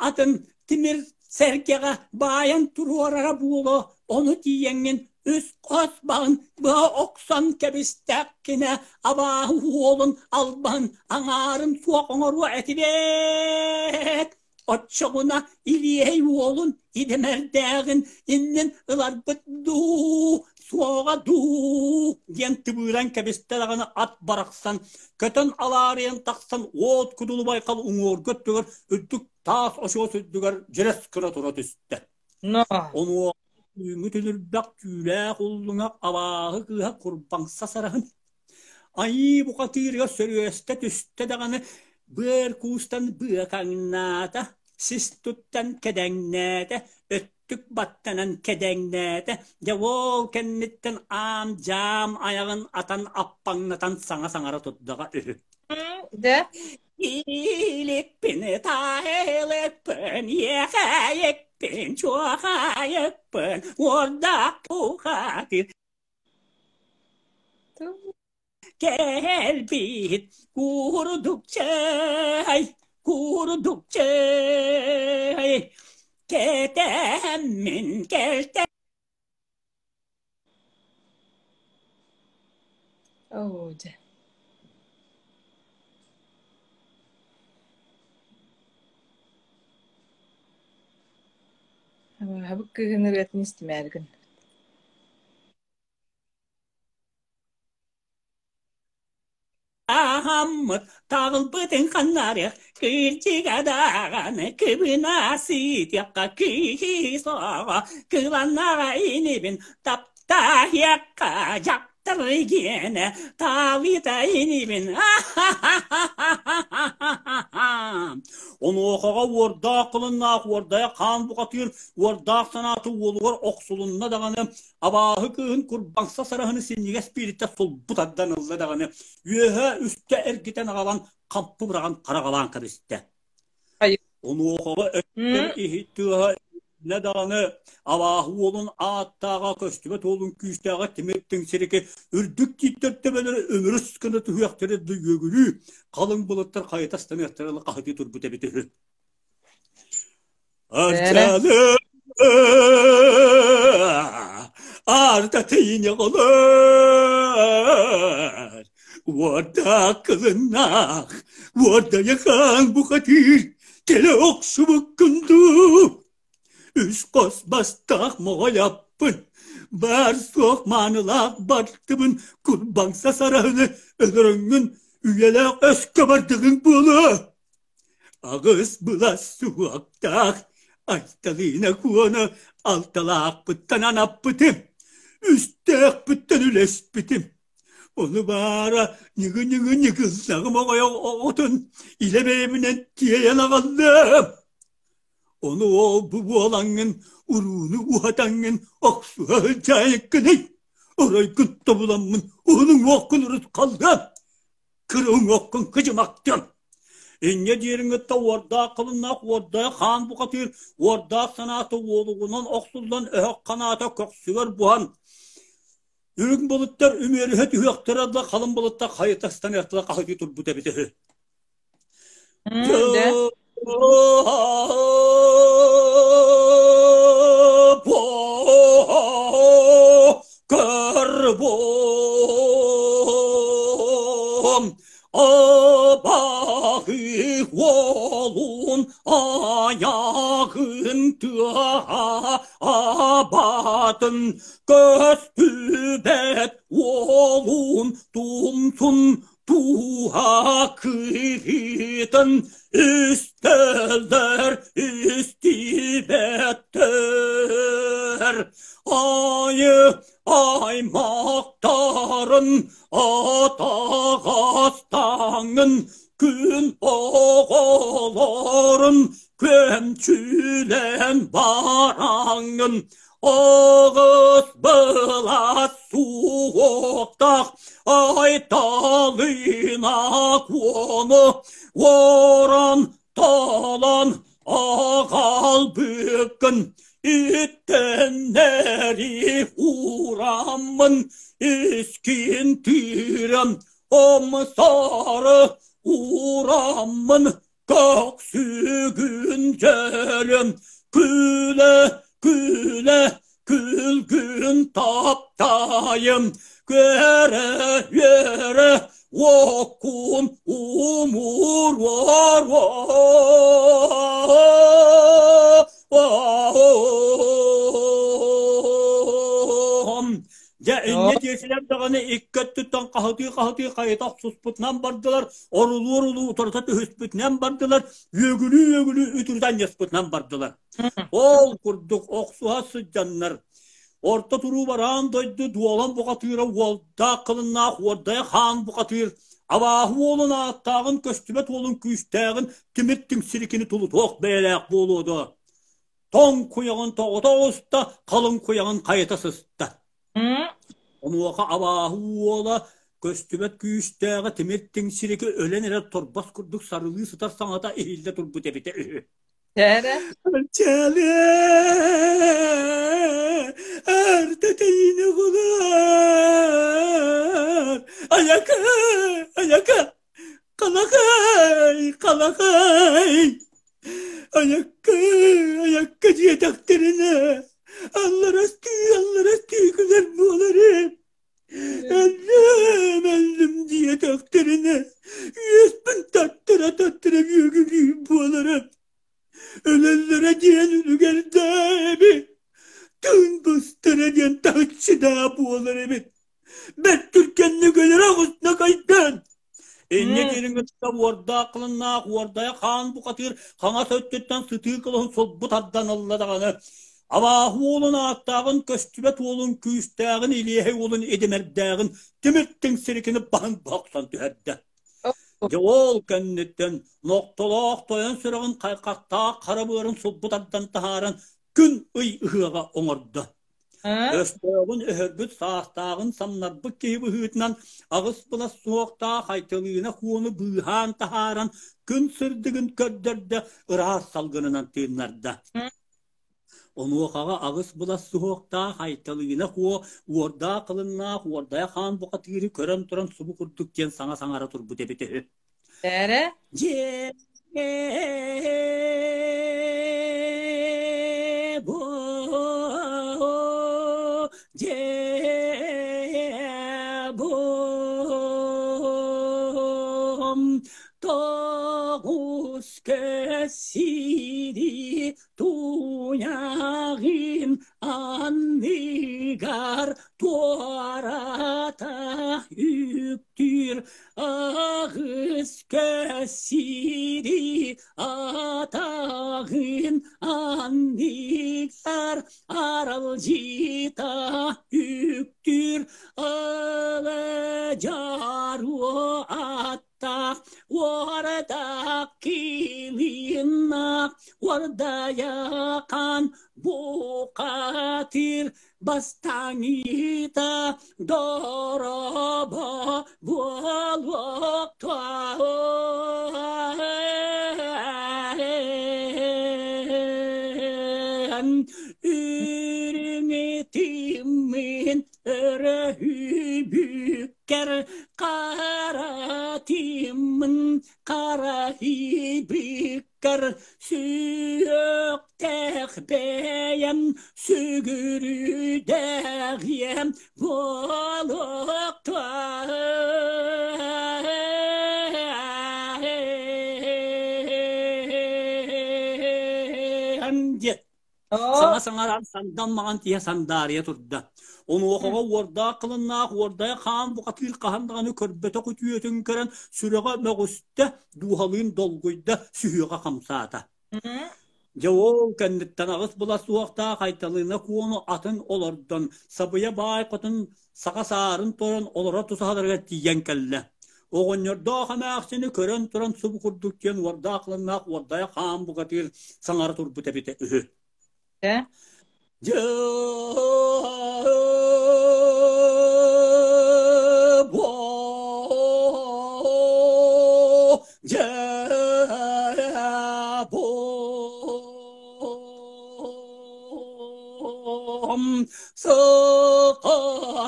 атын тимир сэргэҕэ баайан туруорара буолуо, ону тиийэҥҥин үс хос баҕын быһа охсон кэбистэххинэ абааһы уолун албаһын аҥаарын суох оҥоруо этибит. Оччоҕуна Илиэһэй уолун идэмэрдээҕин иннин ыларбыт дуу, суоҕа дуу диэн тыбыыран кэбистэ даҕаны ат барахсан көтөн алаарыйан тахсан уот кудулу байхал уҥуорга өттүгэр үрдүк таас очуос үрдүгэр дьирэс гына тура түстэ. Но. Онуоха түүҥҥү түлүрбэх түүлээх уллуҥах абааһы кыыһа курбаҥса сараһын Айыы бухатыырыгар сөрүөстэ түстэ даҕаны быар куустан быакаҥнаата, сис туттан кэдэҥнээтэ, өттүк баттанан кэдэҥнээтэ, дьэ ол кэнниттэн аам-дьаам айаҕын атан аппаҥнатан саҥа саҥара турдаҕа үһү. Да? Иликпин, таайылыкпын, иэхэйикпин, чуохайыкпын, уордаах бухатыыр Кэлбит курдук чэй, курдук чэй, кэтэһэммин кэлтэ Оо, дьэ. Абааһыбыт кыыһын ырыатын истимээри гынныбыт. Аһаммыт таҕылбытын ханнарыах, кырдьыга даҕаны кыбына сытыахха киһи соҕо кыланнаҕа инибин таптаһыахха дьахтар гиэнэ таалыта инибин Онуохаҕа уордаах кылыннаах уордайа хаан бухатыыр уордаах санаата уолугар охсулунна даҕаны Абааһы кыыһын курбаҥса сараһыны синньигэс биириттэн сулбу тардан ылла даҕаны, үөһэ үстэ эргитэн аҕалан хампы быраҕан хараҕалаан кэбистэ. Онуохаҕа өттөр иһит тыаһа иһинэ даҕаны абааһы уолун ааттааҕа көстүбэт уолун күүстээҕэ тимир тиҥсирики үрдүк тииттэр төбөлөрө өҥүрүс гына түһүөхтэрэ да үөгүлүү халыҥ былыттар хайыта ыстаныахтара хаһытыы турбут эбит үһү. Арчалы Арда тыйыньаҕалар Уордаах кылыннаах Уордайахан бухатыыр Кэлэ охсубуккун дуу Үс хос бастаах моҕойаппын Баар суох маанылаах бартыбын Курбаҥса сараһыны өлөрөҥҥүн Үйэлээх өскө бардыгыҥ буолуо Аҕыс былас суһуохтаах Айталыына Куону алталаахпыттан анаппытым, үстээхпиттэн үлэспитим. Ону баара ньыгы-ньыгы ньыгыллаҕым оҕотун илэ бэйэбинэн тиэйэн аҕаллым. Ону ол-бу буолаҥҥын, урууну уһатаҥҥын охсуһа сылдьаайыккыный? Оройгун тобуламмын уһунуҥ уоххун урут халлыам. Кырыҥ-оккун кыдьымахтыам! Инньэ диэриҥ кытта уордаах кылыннаах уордайа хаан бухатыыр уордаах санаата уолугунан охсуллан өһөх ханаата көхсүгэр буһан үрүҥ былыттар үмүөрүһэ түһүөхтэрэ да халыҥ былыттар хайыта ыстаныахтара хаһытыы турбут эбитэ үһү. Дьэ. Көрбом Абаһы уолун айаҕын тыаһа абатын көстүбэт уолун тумсун Туһа кыһыытын истэллэр истибэттэр Айы аймахтарын атаҕастаҥын күн оҕолорун күөмчүлээн бараҥын Оҕус былас суохтаах Айталыына куону уоран талан аҕалбыккын иттэннэри уураммын искин тыыран омсары уураммын Көхсүгүн дьөлүм күлэ күлэ күлгүн таптайым күөрэ үөрэ уоккун умуруор. Дьэ, инньэ диэсилэр даҕаны икки өттүттэн хаһытыы-хаһытыы хайыта охсуспутунан бардылар, орулуу-орулуу утарыта түһүспүтүнэн бардылар, үөгүлүү-үөгүлүү үтүрүтэ анньыспытынан бардылар. Ол курдук охсуһа сылдьаннар, орто туруу бараан дойду дуолан бухатыыра уолдаах кылыннаах уордайа хаан бухатыыр, абааһы уолун ааттааҕын көстүбэт уолун күүстээҕин тимир түҥсирикини тулутуох бэйэлээх буолуо дуо? Тоҥ куйаҕын тоҕута оҕуста, халыҥ куйаҕын хайыта сыста. Онуоха абааһы уола көстүбэт күүстээҕэ тимир тиҥсирики өлөн эрэр торбос курдук сарылыы сытар саҥата иһиллэ турбут эбитэ үһү. Эрэ. Чале артатайны кулар Аяка, аяка, қалақай, қалақай. Айакка, айакка диэтэхтэринэ, алларастыы, алларастыы күлэр буоларым. Өллүм, өллүм диэтэхтэринэ, үөспүн таттара-таттара үөгүлүүр буоларым. Өлөллөрө диэн үлүгэрдээх эбит. Тыын быстара диэн таһыччыдаа буолар эбит. Бэрт түргэнник өлөрө оҕусна кайдан. Инньэ диэриҥ кытта уордаах кылыннаах уордайа хаан бухатыыр хаҥас өттүттэн сытыы кылыһын сулбу тардан ылла даҕаны, абааһы уолун ааттааҕын көстүбэт уолун күүстээҕин илиэһэй уолун идэмэрдээҕин тимир тиҥсирикини баһын бохсон түһэрдэ. Дьэ ол кэнниттэн нохтолоох тойон сүрэҕин хайхахтаах хара быарын сулбу тардан таһааран күн ый ыһыаҕа оҥордо. Өстөөҕүн өһөрбүт саастааҕын самнарбыт киһи быһыытынан аҕыс былас суохтаах Айталыына Куону быыһаан таһааран күн сырдыгын көрдөрдө, ыраас салгынынан тыыннарда. Онуохаҕа аҕыс былас суһуохтаах Айталыына Куо уордаах кылыннаах уордайа хаан бухатыыры көрөн туран субу курдук диэн саҥа саҥара турбут эбитэ үһү. Эрэ. Дьиэ бу дьиэ бу тоҕус көссири туйаҕын анныгар туората үктүүр аҕыс көссири атаҕын анныгар аралдьыта үктүүр ылы-дьаруо аттаах уордаах килиннаах уордайахан бухатыыр бастаҥы. Айта дороба буолуохтаан үрүҥэтиммин өрөһүүбүккэр харатиммын хараһыйбыккар сүһүөхтээх бэйэм сүгүрүйдэҕиэм буолуохтаан диэн Оо, саҥа саҥаран сандан маҥан тиһэ сандаарыйа турда. Онуохаҕа уордаах кылыннаах уордайа хаан бухатыыр хаһан даҕаны көрбөтөх үтүөтүн көрөн сүрэҕэ мөҕүстэ, дууһалыын долгуйда, сүһүөҕэ хамсаата. м, Дьэ ол кэнниттэн аҕыс була суохтаах Айталыына Куону атын олордон, Сабыйа баай хотун саха саарын туран олоро тусаһаларыгар тиийэн кэллэ. Оҕонньордоох эмээхсини көрөн туран субу курдук диэн уордаах-ланнаах уордайа хаан бухатыыр саҥара турбут эбитэ үһү. э, Дьэ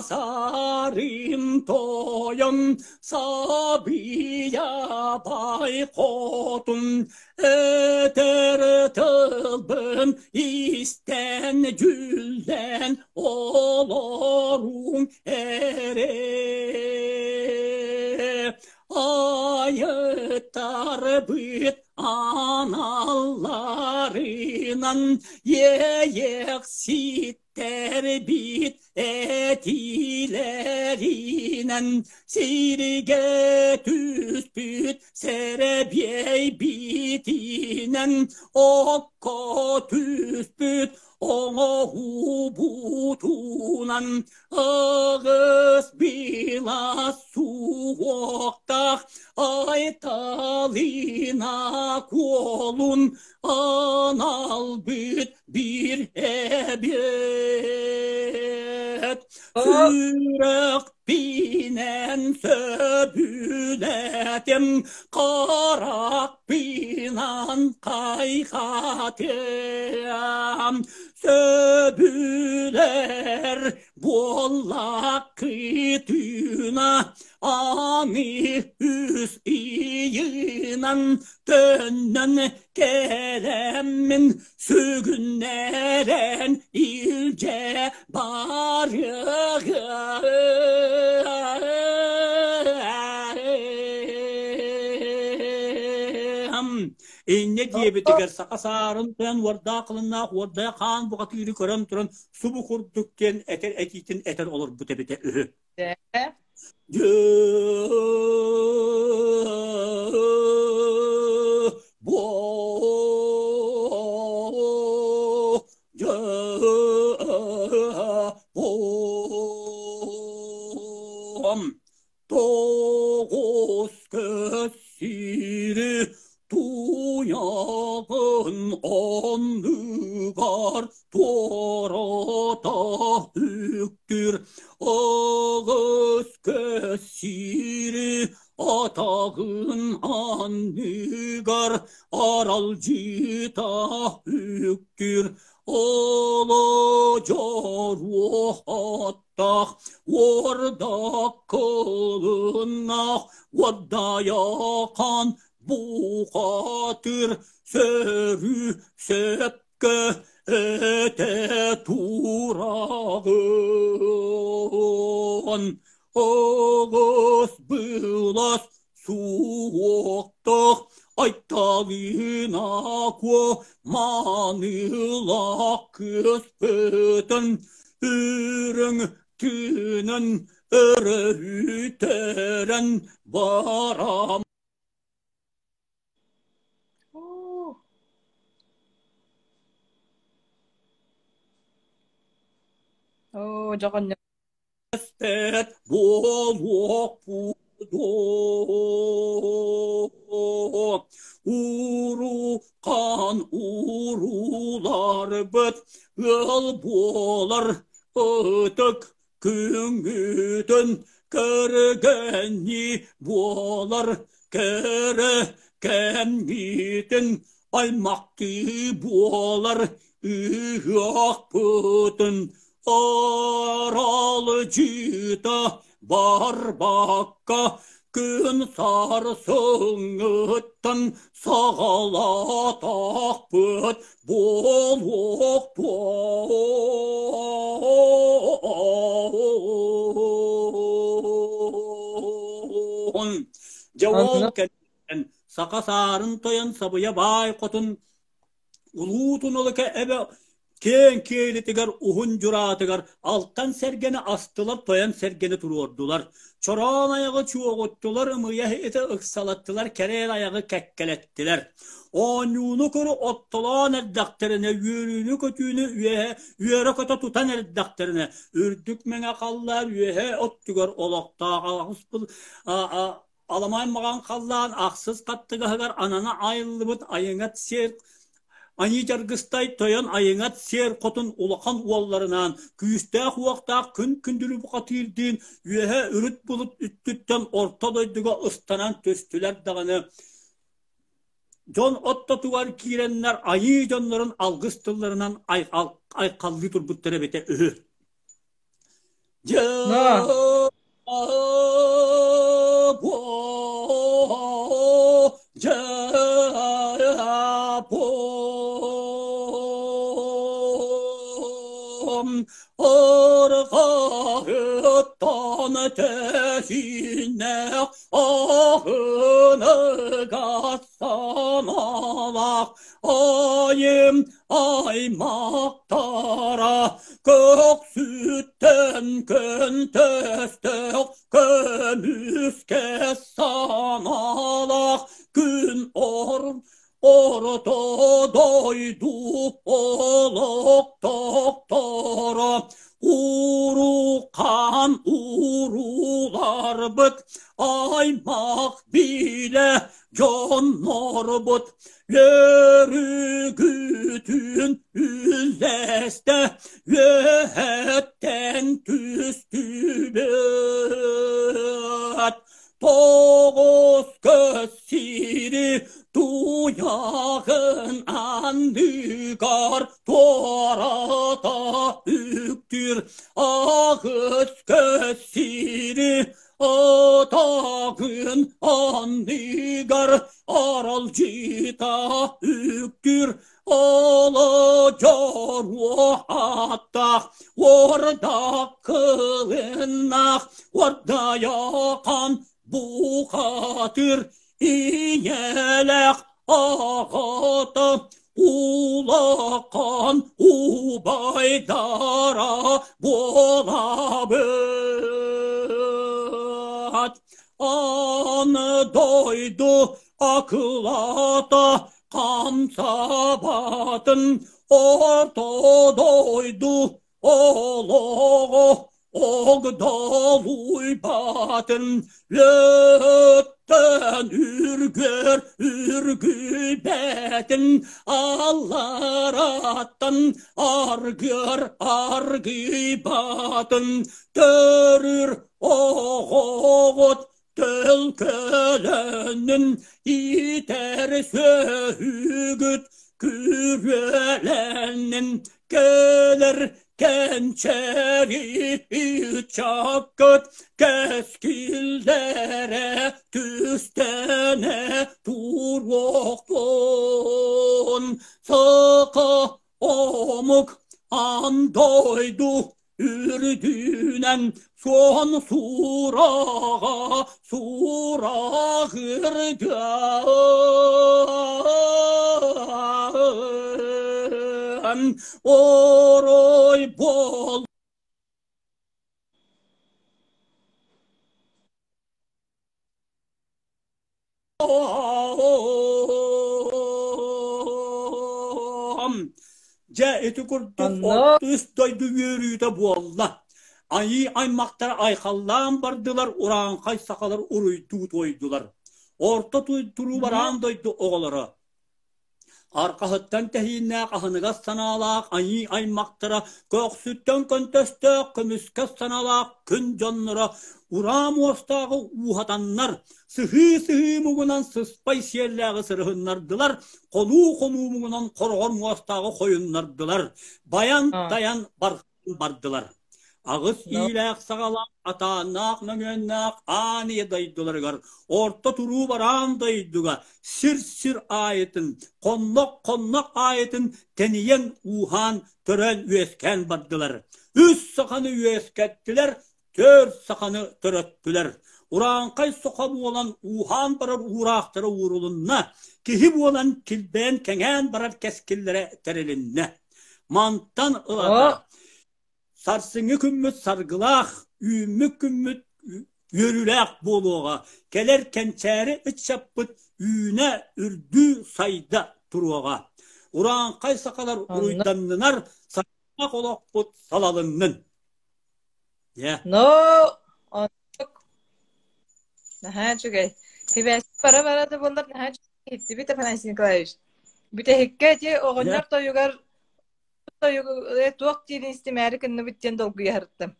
Сарым тойон сабия бай хотун этэр тылбын истэн дьүллэн олоруҥ эрэ айытарбыт аналларынан иэйэхситтэрбит этиилэринэн сиргэ түспүт сэрэбиэй биитинэн окко түспүт оҥоһуубутунан аҕыс билас суохтаах Айталина куолун аналбыт биир эбиэт оо, сүрэхпинэн сөбүлэтим харахпынан хайхатым сөбүлэр буоллаххытына аны үс ыйынан төннөн кэлэммин сүгүннэрэн илдьэ барыаҕым. Инньэ диэбитигэр саха саарын тойон уордаах кылыннаах уордайа хаан бухатыыры көрөн туран субу курдук диэн этэр этиитин этэн олорбут эбитэ үһү. э, Тоҕус көс сири туйаҕын оннугар туората үктүүр аҕыс көс сири атаҕын анныгар аралдьыта үктүүр Олодьоруохаттаах уордак кылыннаах уордайахан бухатыр сөрү сөпкө этэ тураҕын оҕус былас суохтаах Айталыына Куо маанылаах кыыспытын үрүҥ тыынын өрүһүтэрэн барам оо, оо, дьоҕонньор Эспэт буолуохпут Урухан урууларбыт ыал буолар ытык Күҥҥүтүн көргөнньү буолар кэрэ кэмҥитин аймахтыы буолар ыһыахпытын аралдьыта барбакка күн сарсыҥҥыттан саҕалаатахпыт буолуохтуон. Дьэ ол кэнниттэн саха саарын тойон сабыйа баай хотун Улуу Туналыка эбэ киэҥ киэлитигэр уһун дьураатыгар алтан сэргэни астылар, тойон сэргэни туруордулар. Чороон айаҕы чуоҕуттулар, ымыйа иһити ыксалаттылар, кэрээл айаҕы кэккэлэттилэр. Оонньууну көрө оттолоон эрдэхтэринэ, үөрүүнү-көтүүнү үөһэ үөрэ-көтө тутан эрдэхтэринэ, үрдүк мэҥэ халлаан үөһэ оттугар олохтоох аҕыс Аламай маҕан халлаан ахсыс хаттыгаһыгар анана айыллыбыт айыҥат сиэр Аньыы Дьаргыстай тойон айыҥат сиэр хотун улахан уолларынаан күүстээх-уохтаах күн күндүлү бухатыырдыын үөһэ үрүт булут үттүттэн орто дойдуга ыстанан түстүлэр даҕаны дьон оттотугар киирэннэр айыы дьоннорун алгыс тылларынан айхаллыы турбуттар эбитэ үһү. Но Арҕаһыттан тэһииннээх аһыныгас санаалаах айым аймахтара көхсүттэн көнтөстөөх көмүскэ санаалаах күн орто дойду олохтоохторо урухан урууларбыт аймах билэ дьоннорбут Өрүгүтүн үллэстэ үөһэттэн түстүбүт. Тоҕус көс сири туйаҕын анныгар туората үктүүр. Аҕыс көс сири Атаҕын анныгар аралдьыта үктүүр Олодьоруо ааттаах уордаах кылыннаах уордайахан бухатыр ийэлээх аҕата улахан убайдара буолабыт. Аны дойду акылаата хамсаабатын орто дойду олоҕо огдолуйбатын үөттэн үргэр үргүйбэтин аллараттан аргыар аргыйбатын төрүр оҕоҕут төлкөлөнүн иитэр сүөһүгүт күрүөлэнин кэлэр кэнчээри ыччаккыт кэскиллэрэ түстэнэ туруохтун саха омук аан дойду үрдүнэн суон сураҕа сураҕырдаан орой буол Дьэ, ити курдук Онно үс дойду үөрүүтэ буолла. Айыы аймахтара айхаллаан бардылар, урааҥхай сахалар уруйдуу туойдулар. Орто туруу бараан дойду оҕолоро. Арҕаһыттан тэһииннээх аһыныгас санаалаах айыы аймахтара, көхсүттэн көнтөстөөх көмүскэс санаалаах күн дьонноро ураа муостааҕы ууһатаннар, сыһыы-сыһыы муҥунан сыспай сиэллээҕи сырыһыннардылар, хонуу-хонуу муҥунан хороҕор муостааҕы хойуннардылар, байан-тайан бардылар. Аҕыс иилээх-саҕалаах, атааннаах-мөҥүөннээх аан ийэ дойдуларыгар, орто туруу бараан дойдуга сир-сир аайытын, хоннох-хоннох аайытын тэнийэн ууһаан, төрөөн-үөскээн бардылар. Үс саханы үөскэттилэр, түөрт саханы төрөттүлэр. Урааҥхай соха буолан ууһаан барар уураахтара уурулунна, киһи буолан килбэйэн кэҥээн барар кэскиллэрэ тэрилиннэ. Мантан ылата сарсыҥҥы күммүт саргылаах, үүммүт күммүт үөрүүлээх буолуоҕа, кэлэр кэнчээри ыччаппыт үүнэ, үрдүү, сайда туруоҕа. Урааҥхай сахалар уруйданнынар, саргылаах олохпут салалыннын. Yeah. Но оннук наһаа үчүгэй. Сибээс бара-бара да буоллар наһаа үчүгэй иһиттибит Афанасий Николаевич. Бүтэһиккэ ити оҕонньор тойугар тойугу туох диирин истимээри гынныбыт диэн долгуйа сырыттым.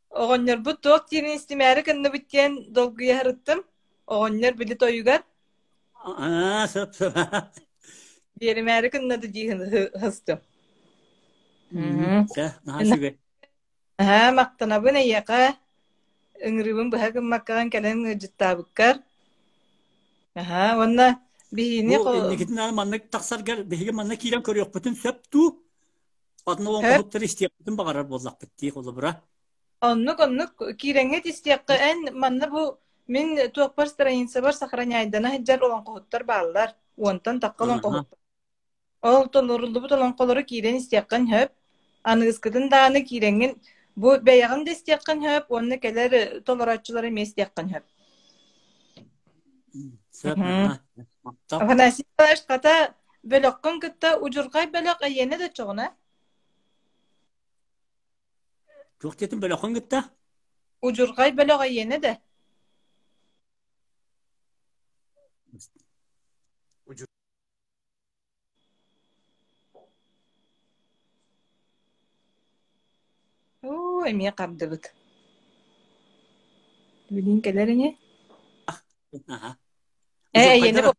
Оҕонньорбут туох диирин истимээри гынныбыт диэн долгуйа сырыттым. Оҕонньор били тойугар Аа, сөп сөп. Биэримээри гыннады дии сыстым. Чэ, наһаа үчүгэй. Аһаа, махтанабын эйиэхэ. Ыҥырыыбын быһа гыммаккаҕын кэлэн ыалдьыттаабыккар. Аһаа, уонна биһиини Бу инникитин аны маннык тахсаргар биһиги манна киирэн көрүөхпүтүн сөп дуу? Атын олоҥхоһуттары истиэхпитин баҕарар буоллахпыт дии холобура. Оннук, оннук киирэҥҥит истиэххэ эн манна бу мин туохпар страницабар сохраняйдана сылдьар олоҥхоһуттар бааллар. Уонтан тахха олоҥхоһуттар. Ол толоруллубут олоҥхолору киирэн истиэххин сөп. Аныгыскытын даҕаны киирэҥҥин бу бэйэҕин да истиэххин сөп уонна кэлэр толорооччулары эмиэ истиэххин сөп. Сөп. Афанасий Николаевич, хата бөлөххүн кытта удьурҕай бөлөх эйиэнэ да оччоҕуна? Туох диэтин бөлөххүн кытта? Удьурҕай бөлөх эйиэнэ да? Оо, эмиэ хардыбыт. Билин кэлэр ини. Аха. Э, эйиэнэ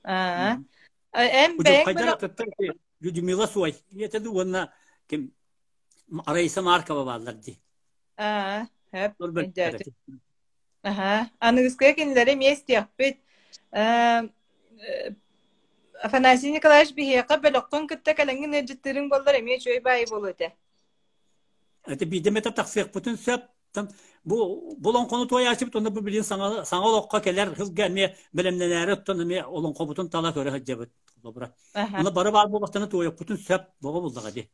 Аа. Эн бэйэҥ Удьурхайдар атыттар Людмила Суой ийэтэ дуу уонна ким Раиса Маркова бааллар дии. Аа, хөп, өйдөөтүм. Аха, аныгыскыга кинилэри эмиэ истиэхпит. Э, Афанасий Николаевич биһиэхэ бөлөххүн кытта кэлэҥҥин ыалдьыттыырыҥ буоллар эмиэ үчүгэй баайы буолуо этэ. Это биирдэ эмэтэ тахсыахпытын сөп. Бу бу олоҥхону туойааччыбыт уонна бу билигин саҥа саҥа олоххо кэлэр сылга эмиэ бэлэмнэнээри оттон эмиэ олоҥхобутун тала көрө сылдьабыт. Холобура. Онно бары баар буолбахтарына туойуохпутун сөп боҕо буллаҕа дии.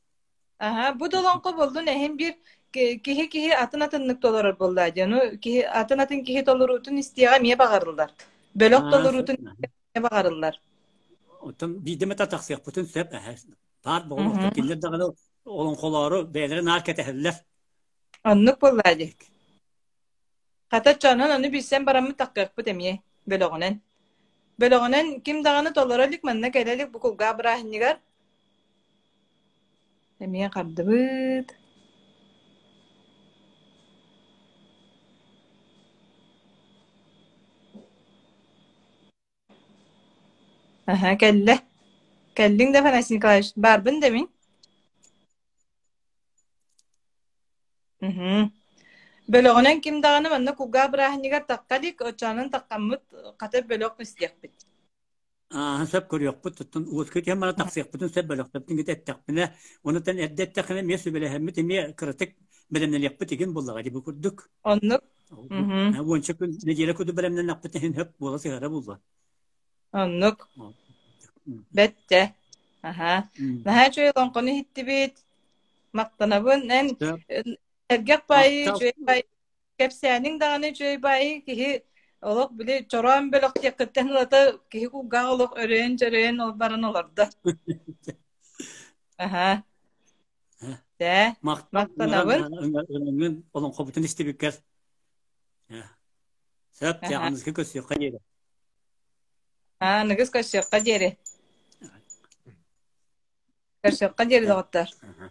Аһа, бу да олоҥхо буоллун эһин биир киһи-киһи атын-атыннык толорор буоллаа дии. Ону киһи атын-атын киһи толоруутун истиэҕэ эмиэ баҕарыллар. Бөлөх толоруутун эмиэ баҕарыллар. Оттон биирдэ эмэтэ тахсыахпытын сөп эһэ. Баар боҕолохтор кинилэр даҕаны олоҥхолоору бэйэлэрэ наар кэтэһэллэр. Оннук буоллаа дии. Хата чонон ону билсэн бараммыт таххыахпыт эмиэ бөлөҕүнэн. Бөлөҕүнэн ким даҕаны толоро илик манна кэлэ илик бу кулгаах бырааһынньыгар. Эмиэ хардыбыт. Аһа, кэллэ. Кэллиҥ да, Афанасий Николаевич? Баарбын да мин? Мгм. Бөлөҕүнэн ким даҕаны манна кулгаах бырааһынньыгар тахха илик, оччоонон таххаммыт хата бөлөх истиэхпит. Ааһан сөп көрүөхпүт, оттон уоска түһэн баран тахсыахпытын сөп бөлөхтөрбүтүн кытта эттэхпинэ, онутан эрдэ эттэххинэ эмиэ сүбэлэһэммит, эмиэ кыратык бэлэмнэниэхпит игин буоллаҕа дии бу курдук. Оннук. Мгм. Уонча күн нэдиэлэ курдук бэлэмнэннэхпит иһин хөп буола сыһара буолла. Оннук. Бэттэ. Аһаа. Наһаа үчүгэй олоҥхону иһиттибит. Махтанабын. Эн эргэх баайы, үчүгэй баайы кэпсээниҥ даҕаны үчүгэй баайы киһи олох били чороон бөлөх диэххиттэн ылата киһи кулгааҕа олох өрөйөн-чөрөйөн ол баран олордо. Аһаа. Дэ, махтанабын. Олоҥхобутун истибиккэр. Сөп, аныгы көрсүөххэ диэри. Аныгыс көрсүөххэ диэри. Көрсүөххэ диэри доҕоттор. Аха.